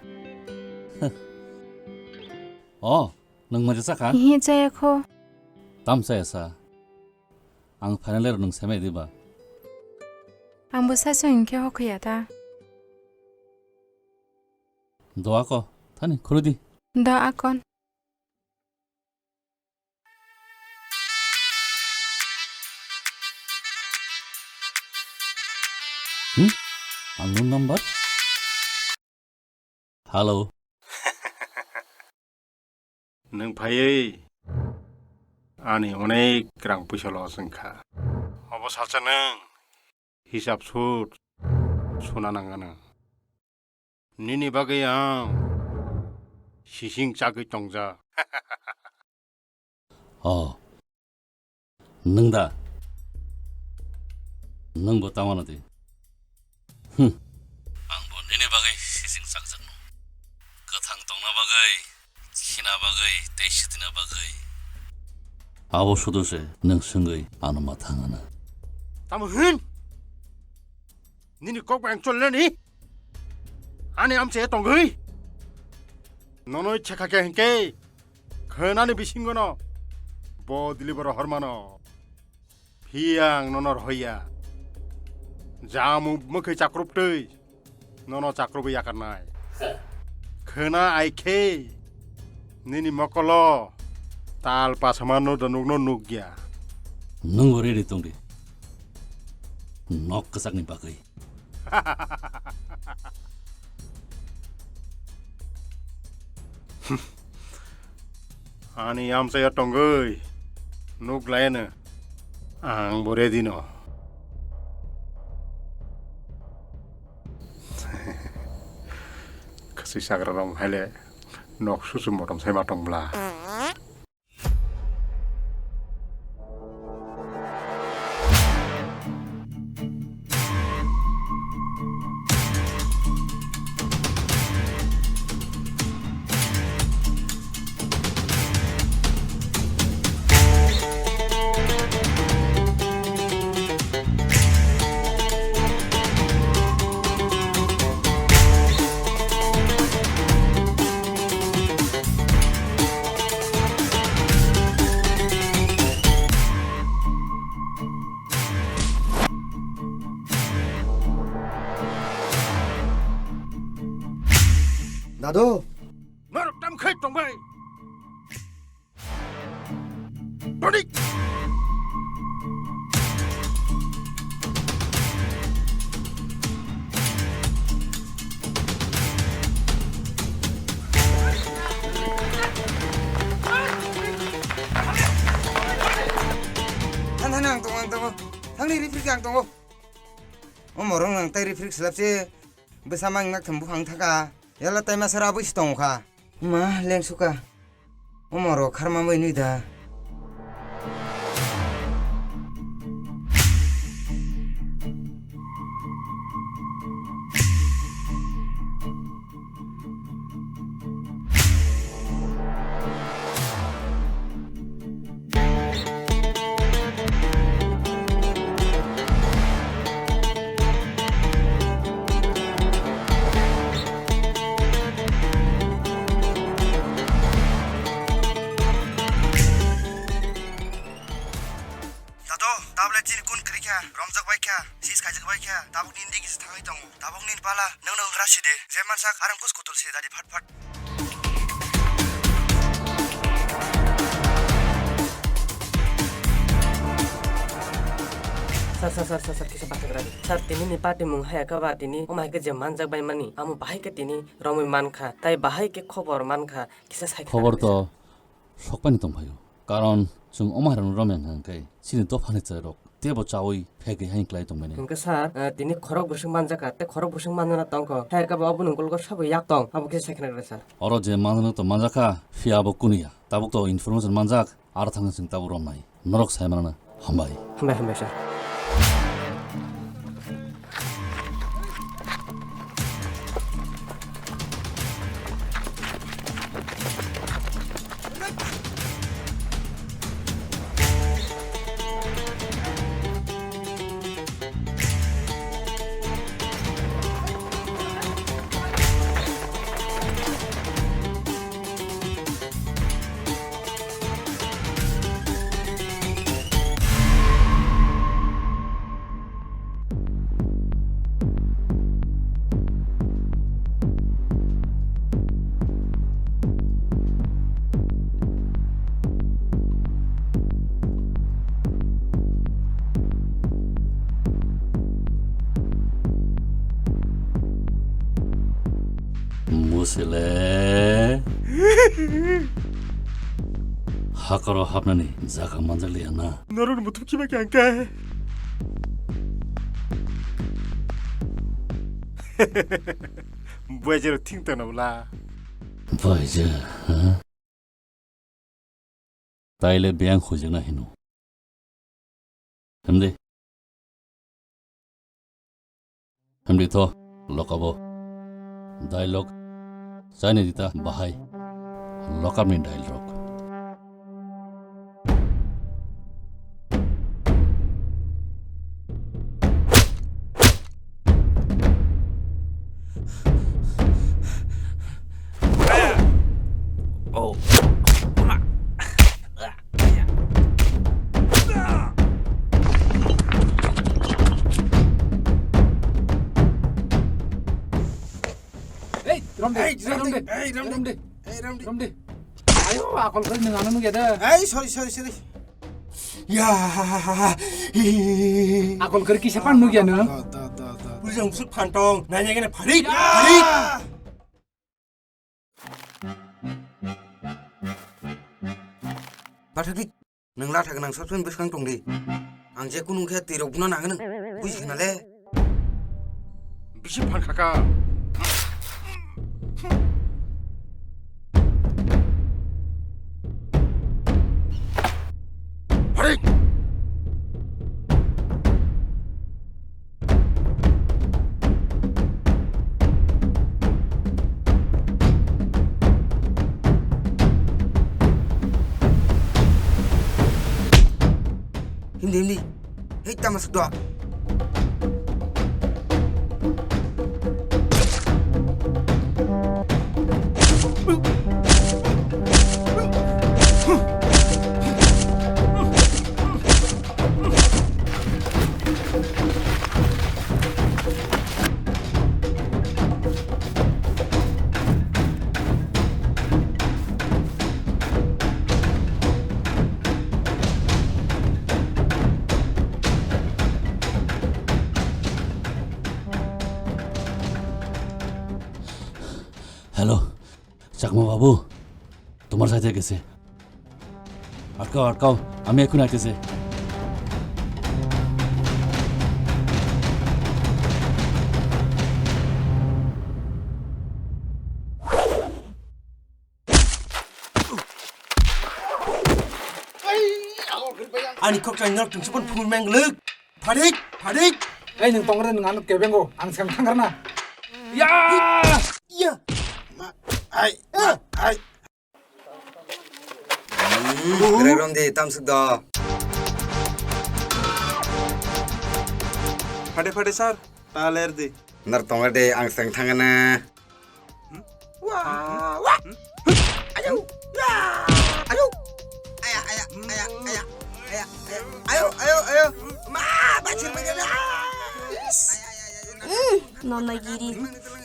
Oh, nwng mwchang sakha? Hi chaya kho. Tam chaya sa. Ang final year nwng semai diba? Ang bo sasu hinkhe hokhuya ta. Do ako, thani khurudi. Do akon. Hmm? Unknown number? Hello. Nwng phaiwi ani onek rang puisa loss wngkha. Obo salsa nwng hisab sut suna nangano. Nini bagwi ang sising chagwi tongjak. Oh. Nwng da? Nwng bo tamo no di. Hm. Ang bo nini bagwi sising chakjakno. Kwthang tongna bagwi, khina bagwi, tei sitina bagwi. Abo sudu se nwng swngwi ano ma thangana. Tamo hwn? Nini kok bai ang cholnani? Ani amche tongwi? Nono ichha kha khe hinkhe khwnani bisingono bo deliver hormano. Phiya ang nono rohorya. Jamu mwkhwi chakruptwi nono chakrupwi yakarnai. Khwna ai khe nini mokolo tal pasamano da nukno nukya. Nwng bo ready tongdi. Nok kwchakni bagwi. Ani amchaya tongwi nuk laino ang bo ready no. Khasi sagra rong haile nok susu motom sai ma tong bla. Dadu. Norok tam khai tong bai. Toni. Thang, thang, ang tongo, ang tongo. Thangni refri ang tongo. O morong ang tai refri selap se. Bwsa mang nak thum buphang thaka. Yala tai masa ra bwi si tong kha. Ma leng suka. Omo ro kharma bai nui da. Dato, tablet chini kun kwrwi kha, romjak bai kha, sis khaijak bai kha, tabuk ni indi kisa thangwi tongo. Tabuk nini pala, nwng nwng gra sidi. Je mansak, arang kus kutul si dadi phat phat. Sir, sir, sir, sir, sir, kisa bathak radi. Sir, tini ni party mung haya kaba tini, omo hai khe je manjak bai mani, amo bahai khe tini romwi mankha, tai bahai khe khobor mankha, kisa sai khna khobor radi, to sir. Sokpani tongphaio. Karon chwng omo hai rokno romya hwnkha hwnkhe chini dophani chwrairok tebo chawi phegwi hain klai tongmani. Hwnkhe sir, eh, tini khorok bwswk manjakha, tei khorok bwswk manjana tongkho. Hai khe bo obo nungkol go sabo yak tong, abo khe sai khna rw sir. Oro je manjana to manjakha, phiya abo kunu ya. Tabuk to information manjak, aro thangna chwng tabuk romnai. Norok sai manana, hambai. Hambai, hambai sir. Musile. Hakoro hapnani jaga manjakliya na. Norok muthuk khiba khe angkhe. Buaijero thing tongna bwla. Buaija, ha? Taile biyang huijana hino. Hemde. Hemde tho, lokabo. Dialogue. Chaini dita bahai. Lokabni dialogue. Ei, romde, ei, romde, ei, romde, romde, ei, romde, romde. Ayo, akol khe nang ano nugya da. Ei, sorry, sorry, sorry. Ya. Akol khe kisa pan nugya no. Da, da, da, da. Puri jang suk phantong, nanya gana pharik, pharik. Bathakni, nwng latha gwnang sob somoi bwskang tong di. Ang je kunu khe twi rok buno nang nang. Buji khna le. Bisi phan khaka. Pharik. Hindi, hindi. Hei, tama sukdo. Hello, Chakma বাবু, তোমার সাথে গেছে। আটকাও, আটকাও, আমি এখন আইতেছি। Ani kok chai nok tungsi pun phul meng lek. Pharik, pharik. Ei, nwng tongre, nwng ano kebengo, ang seng thangkarna. Ya! Ya! Ma, ai, ma, ai. Hmm, rek rom di, tamsuk do. Phade, phade, sir. Ta ler di. Nar tonga de, ang seng thangana. Hmm? Wah, wah. Hmm? Ayo. Ya. Ayo. Aya, aya, aya, aya. Aya, aya. Ayo, ayo, ayo. Ma, bachir bachir. Aya, aya, aya, aya. Hmm, nona giri.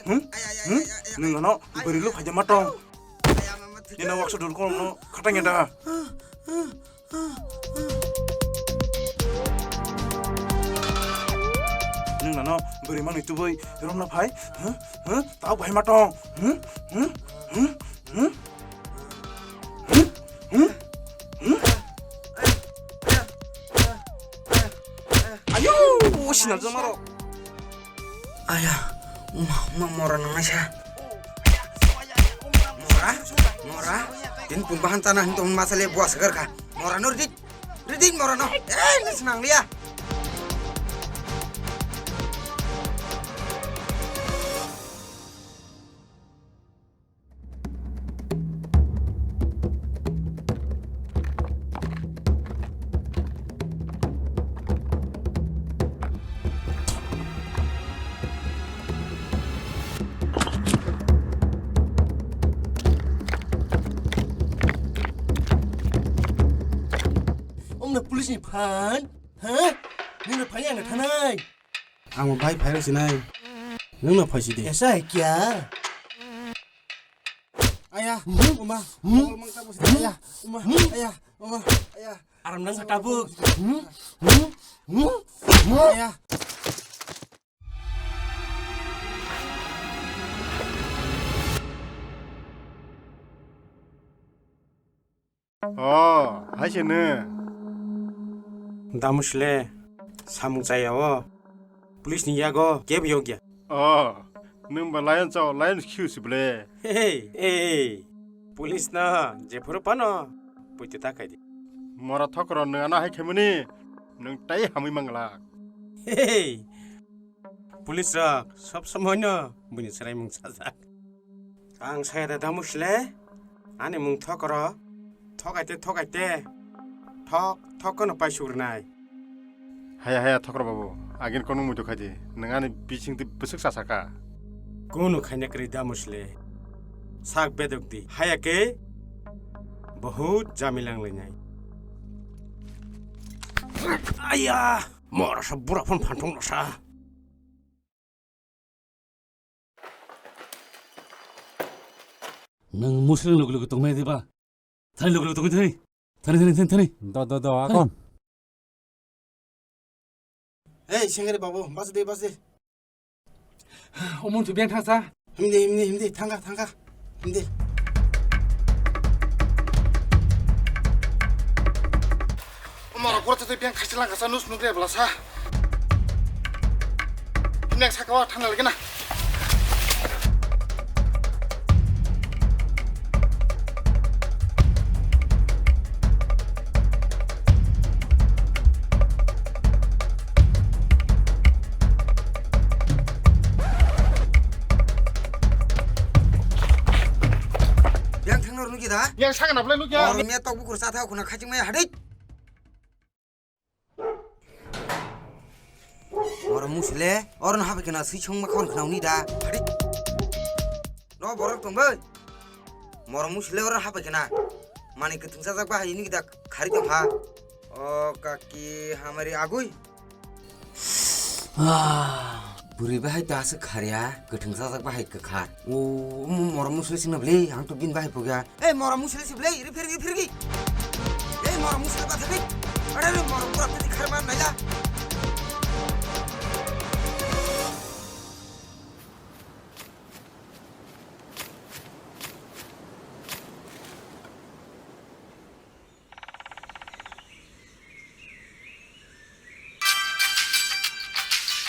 Hmm? Hmm? Nung ano beri lu aja matong. Ina waksa dulu kono kata ngeda. Nung nano beri mani tubui romna phai. Huh? Huh? Tau bai matong. Huh? Huh? Huh? Huh? Huh? Huh? Huh? Huh? Push na joma ro. Aya, uma, uma mora nang naisa. Mora, mora. Tin pun bahan tana hin tong masale buas garka. Mora no ridik, ridik mora no. Eh, nis nang liya. Omno police ni phan, ha? Nino phai ang thanai. Ang bai phai sinai. Nino phai si de. Esa hai kya? Aya, uma, uma, aya, uma, aya, uma, aya. Aram nang sa tabuk. Aya. O, hai se nw. Damusle, samung chaya o. Police ni yago kebo yokya. O, nwng ba lion chao, lion khiu si ble. Hey, hey, police no jephuru pano puite ta khai di. Mora thokro nwng ano hai khaimani, nwng tai hamwi mangla. Hey, police rok sob somoi no buini chwrai mung sajak. Ang saya da damusle, ani mung thokro, thokaite, thokaite, thok, thok kono paisuk rwnai. Haya, haya, thokro babu, agin kono muitu khaidi, nwng ani bising twi bwswk chasaka. Kono khaina kwrwi damusle, sak bedok di, haya ke, bahut jamilang lainai. Aya, mora sa bura phon phanthong losa. Nwng musling lwk lwk tongmani diba? Thani lwk lwk tongwi thani. Thani, thani, thani, thani. Do, do, do, akon. Hey, sengri babu, bas de, bas de. Omun tu biang thangsa. Himdi, himdi, himdi, thangka, thangka. Himdi. Omorok pura tei biang khaisa lang kasa nus nukre bwlasa. Himdi ang saka o thangna lagi na. Yang thangna rwngkhe da? Yang sakna belai nukya. Oro miya tok bukur cha thao khuna khaching maya hadik. Oro musile, oro no habai khna swi song ma khon khna uni da. Hadik. No borok tong bai. Moro musile oro hapai khna. Mani kwthwng sajak bahai ni gida khari tong ha. O kaki hamari agui. Ah, bwrwi bahai ta aswk khariya, kwthwng sajak bahai kwkhar. O, omo moro musile singna bwle, ang to bini bahai pogya. Ei moro musile si bwle, ri phirgi phirgi. Ei moro musile bathagwi. Are re moro pura phirgi kharma naila.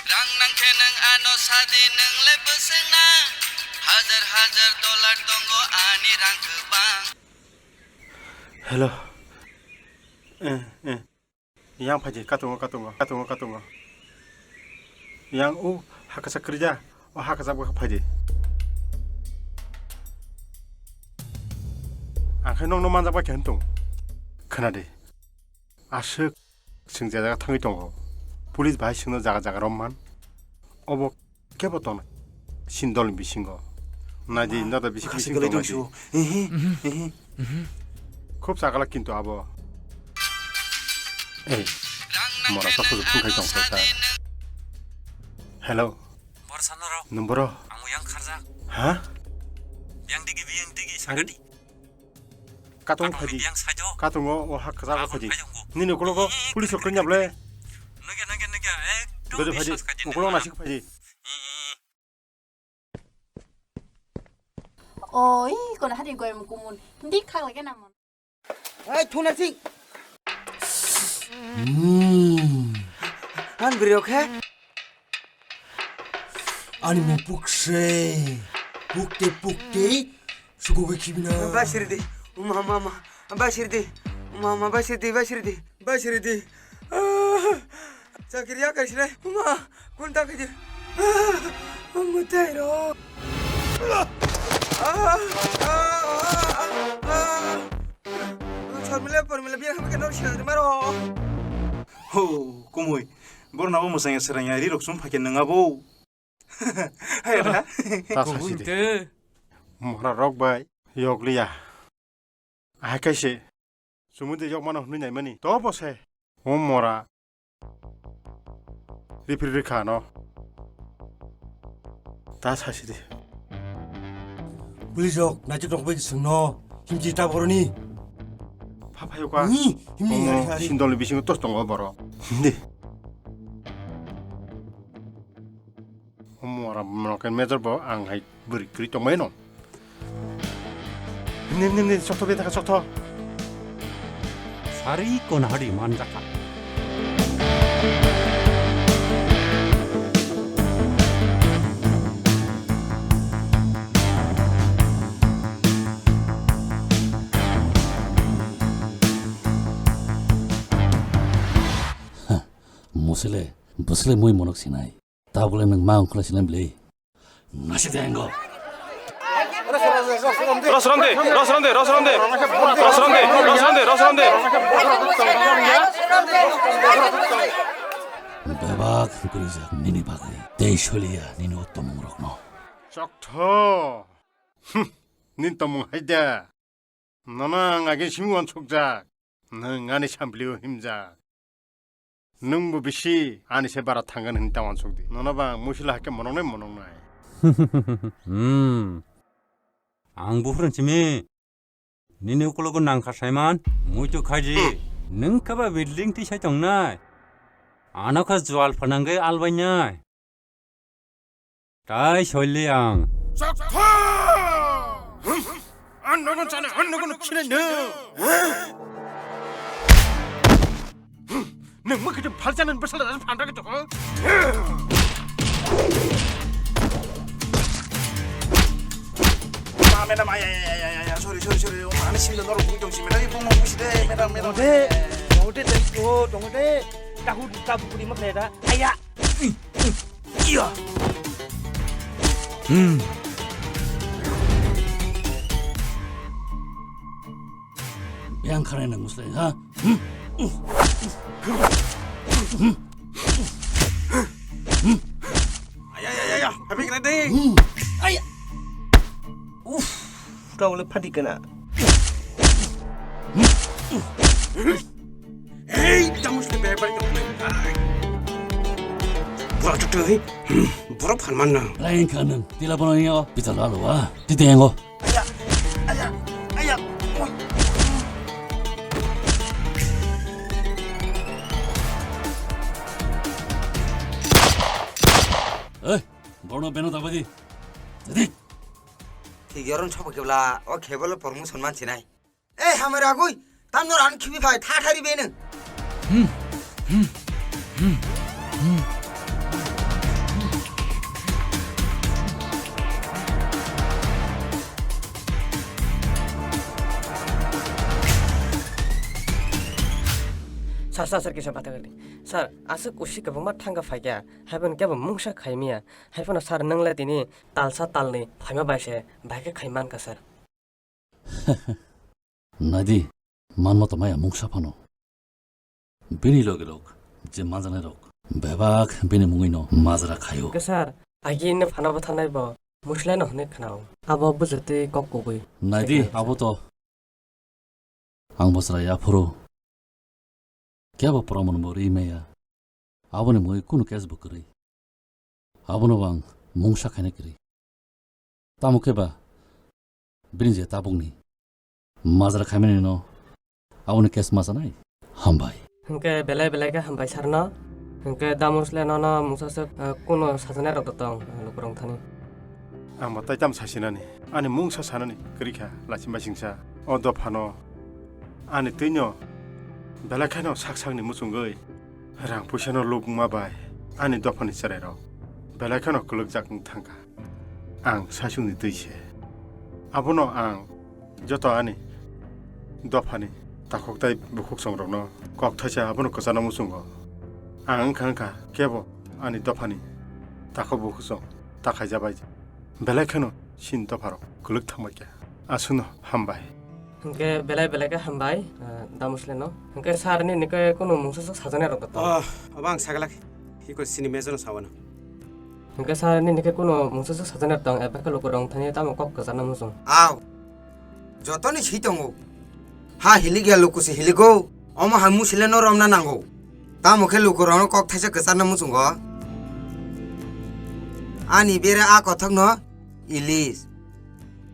Rang nang khe nwng ano sadi, nwng le bwswk nang? Hajar hajar dollar tongo ani rang kwbang. Hello. Eh, eh. Yang phaidi, katungo, katungo, katungo, katungo. Yang o hakasa kwrwija, o hakasa bo phaidi. Ang khe nokno manjak bai khe tong. Khna di. Aswk chwng je jaga thangwi tongo. Police bai chwngno jaga jaga romman. Obo kebo tongnai chini dolni bisingo. Naidi, noda bising bising tongnai di. Khub chakala kintu abo. Ei, mora to khujur phung khai tong kha. Hello. Bor sanoro. Nwng boro? Ang yang kharjak. Ha? Yang digi, yang digi, sagadi. Katong phaidi. Yang sajo. Katongo o hak kaja phaidi. Nini ukulok police rok kanya ble. Nage, nage, nage, ekdom. Gado phaidi. Ukulok nasik phaidi. Oi, kono hari goyam kumun. Hindi khak lagi namun. Ai, thuna sing. Hmm. Han beri oke. Ani mung pukse. Pukte pukte. Suku bai khibina. Basirdi. Uma mama. Basirdi. Uma mama basirdi basirdi. Basirdi. Ah. Chakri ya kaisre. Uma. Kun ta kaji. Ah. Mutai ro. Ah. Ah. Ah. Ah. Chormile pormile biar hamke nok sinadri maro. Ho, kumui. Borna bo musang ya serang ya ri rok sum phake nang abo. Hai ra. Ta sasi de. Mora rok bai. Yok liya. Hai kaise. Sumui de yok mano hwnwi nai mani. To bo se. O mora. Ripri rikha no. Ta sasi de. Police rok naijak rok bai swngno. Himji ta boroni. Pha phayo ka. Ni, himni Omo hari hari. Sindolni bisingo tos tongo borok. Hindi. Omo ora monoken major bo ang hai bwrwi kwrwi tongmai no. Hindi, hindi, hindi, sokto beta ka sokto. Sari kon hari manjaka. Musile, bwsle mui monok sinai. Tabule nwng ma ongkhorla sinai bwle. Nasik de engo. Rosrande, rosrande, rosrande. Rosrande, rosrande, rosrande. Bebak gurijak nini bagwi. Tei soliya nini o tomong rokno. Chokthok. Hm, nini tomong hai da. Nono ang age simi wansukjak. Nwng ani samplio himjak. Nwngbo bisi ani se bara thangani hwnwi ta wansukdi. Nono ba ang muisila haikhe monoknai monoknai. Hmm. Ang buphuru simi. Nini ukologo nangkha saiman, muitu khaji. Nwng khe ba building twi sai tongnai. Ano khe jual phanangwi albainai. Tai soili ang. Chakha! Ang nogo chana, ang nogo no khina no. Nwng mwkhwtwng phalchana ni bwsala da phandra khe tokho. Ma, madam, ay, ay, ay, ay, ay, sorry, sorry, sorry. O, mani simi norok bui tong si, madam, ibong mo busi de, madam, madam. Tongo de, tongo de, tongo, tongo de. Tahu, tahu kuri mak leda. Aya. Iya. Hmm. Yang khanai nang muslai, ha? Hmm. Aya, aya, aya, aya. Habis kena deh. Hmm. Aya. Uff, kau le padi kena. Hei, kamu sudah bayar balik ke rumah. Buat tu, hei. Hmm, borok phan manna. Lain kha nwng, tila bono ni o, pita lalo wa, titi engo. Aya, aya, aya. Oi. Eh, borno beno tabadi. Jadi. Thik yaron sabo kebla, o kebla promotion man sinai. Eh, hamar agui, tam nor an khibi phai, tha thari bene. Hmm. Hmm. Hmm. Hmm. Sir, sir, sir, kisa bata gari. Sir, aswk usi kwbangma thangka phaikha, haibon kebo mungsa khaimiya. Haiphano sir, nwng le tini talsa talni phaima bai se bai khe khai mankha, sir. Naidi, manma to maya mungsa phano. Bini logi rok, je manjanai rok, bebak bini mungwi no majra khaio. Ke sir, agi ne phano bwtharnai bo, muslai no hwnwi khnao. Abo bwjatwi kok kubui. Naidi, abo to. Ang bo chwrai aphuru. Kebo proman bo rwi maya. Aboni mui kunu case bo kwrwi. Abono bo ang mungsa khaina kwrwi. Tamo khe ba bini je tabukni majra khaimani no aboni case ma chanai. Hambai. Hwnkhe belai belai khe hambai sir no. Hwnkhe Damus le nono mungsa swk, eh, kuno sajaknai rok tong, eh, lukurok thani. Ang bo tai tamo sasinani. Ani mungsa sanani kwrwi kha, lachimbai singsa. O dophano ani twino belai kheno sak sakni muchungwi rang puisano lubungma bai ani dophani chwrairok belai kheno kwlwkjak wng thangkha. Ang saichungni twi se. Abono ang joto ani dophani takhuk tai bukhuk songrokno kok thaisa abono kwchana muchungo. Ang wngkha wngkha kebo ani dophani takhuk bukhuk song ta khaija bai. Belai kheno chini dopharok kwlwk thangbai kha. Aswkno hambai. Hwnkhe belai belai khe hambai, ah, Damusleno. Hwnkhe sir nini khe kunu mungsa swk sajani rok da tong? Oh, abo ang sagalak. Hiko sini mejor no sawano. Hwnkhe sir nini khe kunu mungsa swk sajani rok tong, eba khe lukurok thani tamo kok kwchana muchung? Aw. Jotoni si tongo. Ha hilik ya luku si hiligo. Omo ha musile no romna nango. Tamo khe lukurokno kok thaisa kwcharna muchungo. Ani bere a kothokno ilis.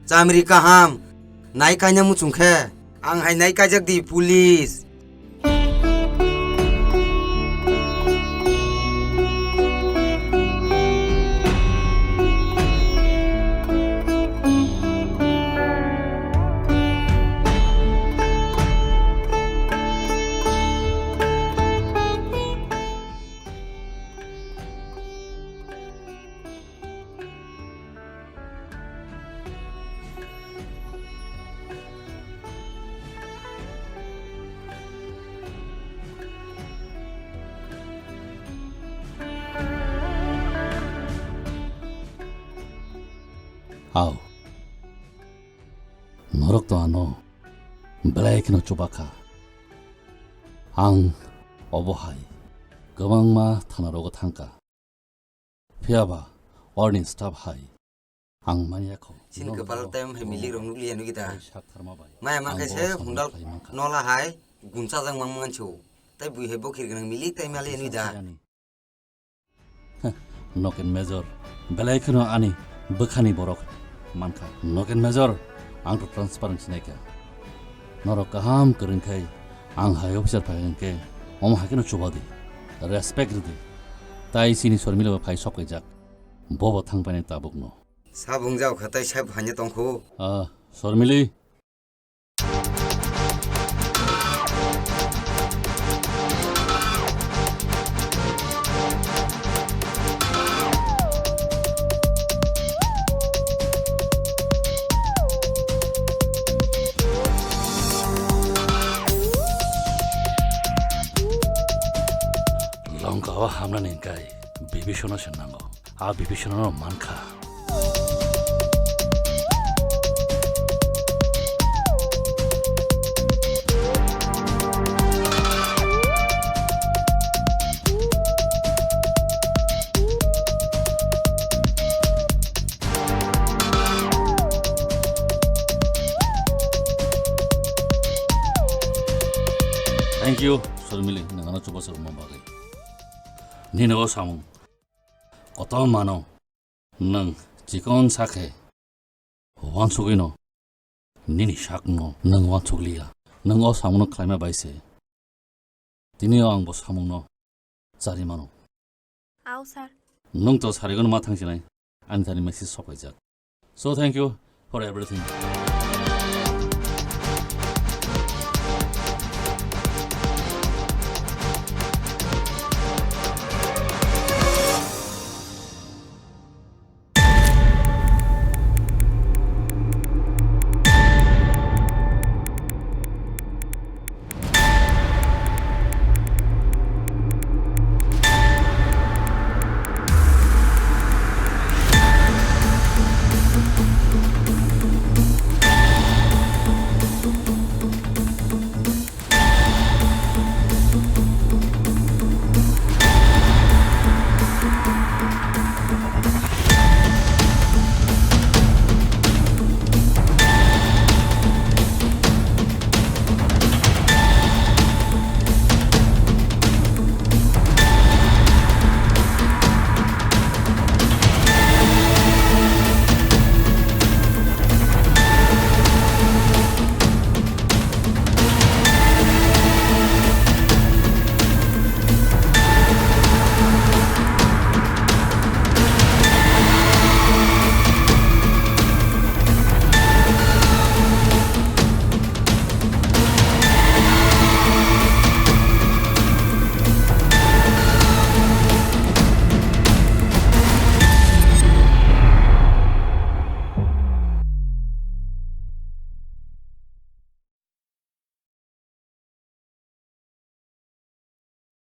Chamri kaham. Nai kaina muchung khe. Ang hai nai kaijak di police. Aw. Norok to ano belai kheno chuba kha. Ang obo hai kwbangma thana rogo thangkha. Phiya ba orni staff hai ang manya kho. Chini kwpal time hai milik rok nukliya nukida. Maya ma khe se hundal nola hai guncha jang mang mancho. Tai bui hai bokhir gwnang milik tai maliya nukida. Noken Major, belai kheno ani bwkhani borok mankha. Noken Major, ang to transparent sinai kha. Norok kaham kwrwng khai ang hai officer phai hwnkhe omo hai kheno chuba di, respect rw di. Tai chini Sormila bo phai sok kaijak, bobo thang painai tabukno. Sabung jao kha tai sab hanya tongkhu. Ah, Sormili. Longka o hamnani hwnkhe Bibhishono se nango. A Bibhishono mankha. Thank you, Sormili, nwng ano chubachu rwma bagwi. Nini o samung kotor mano. Nwng chikon sa khe uansugwino nini sakno nwng uansukliya. Nwng o samungno khlaima bai se tini o ang bo samungno chari mano. Ao, sir. Nwng to sarigono ma thangsinai, ani thani message sopaijak. So thank you for everything.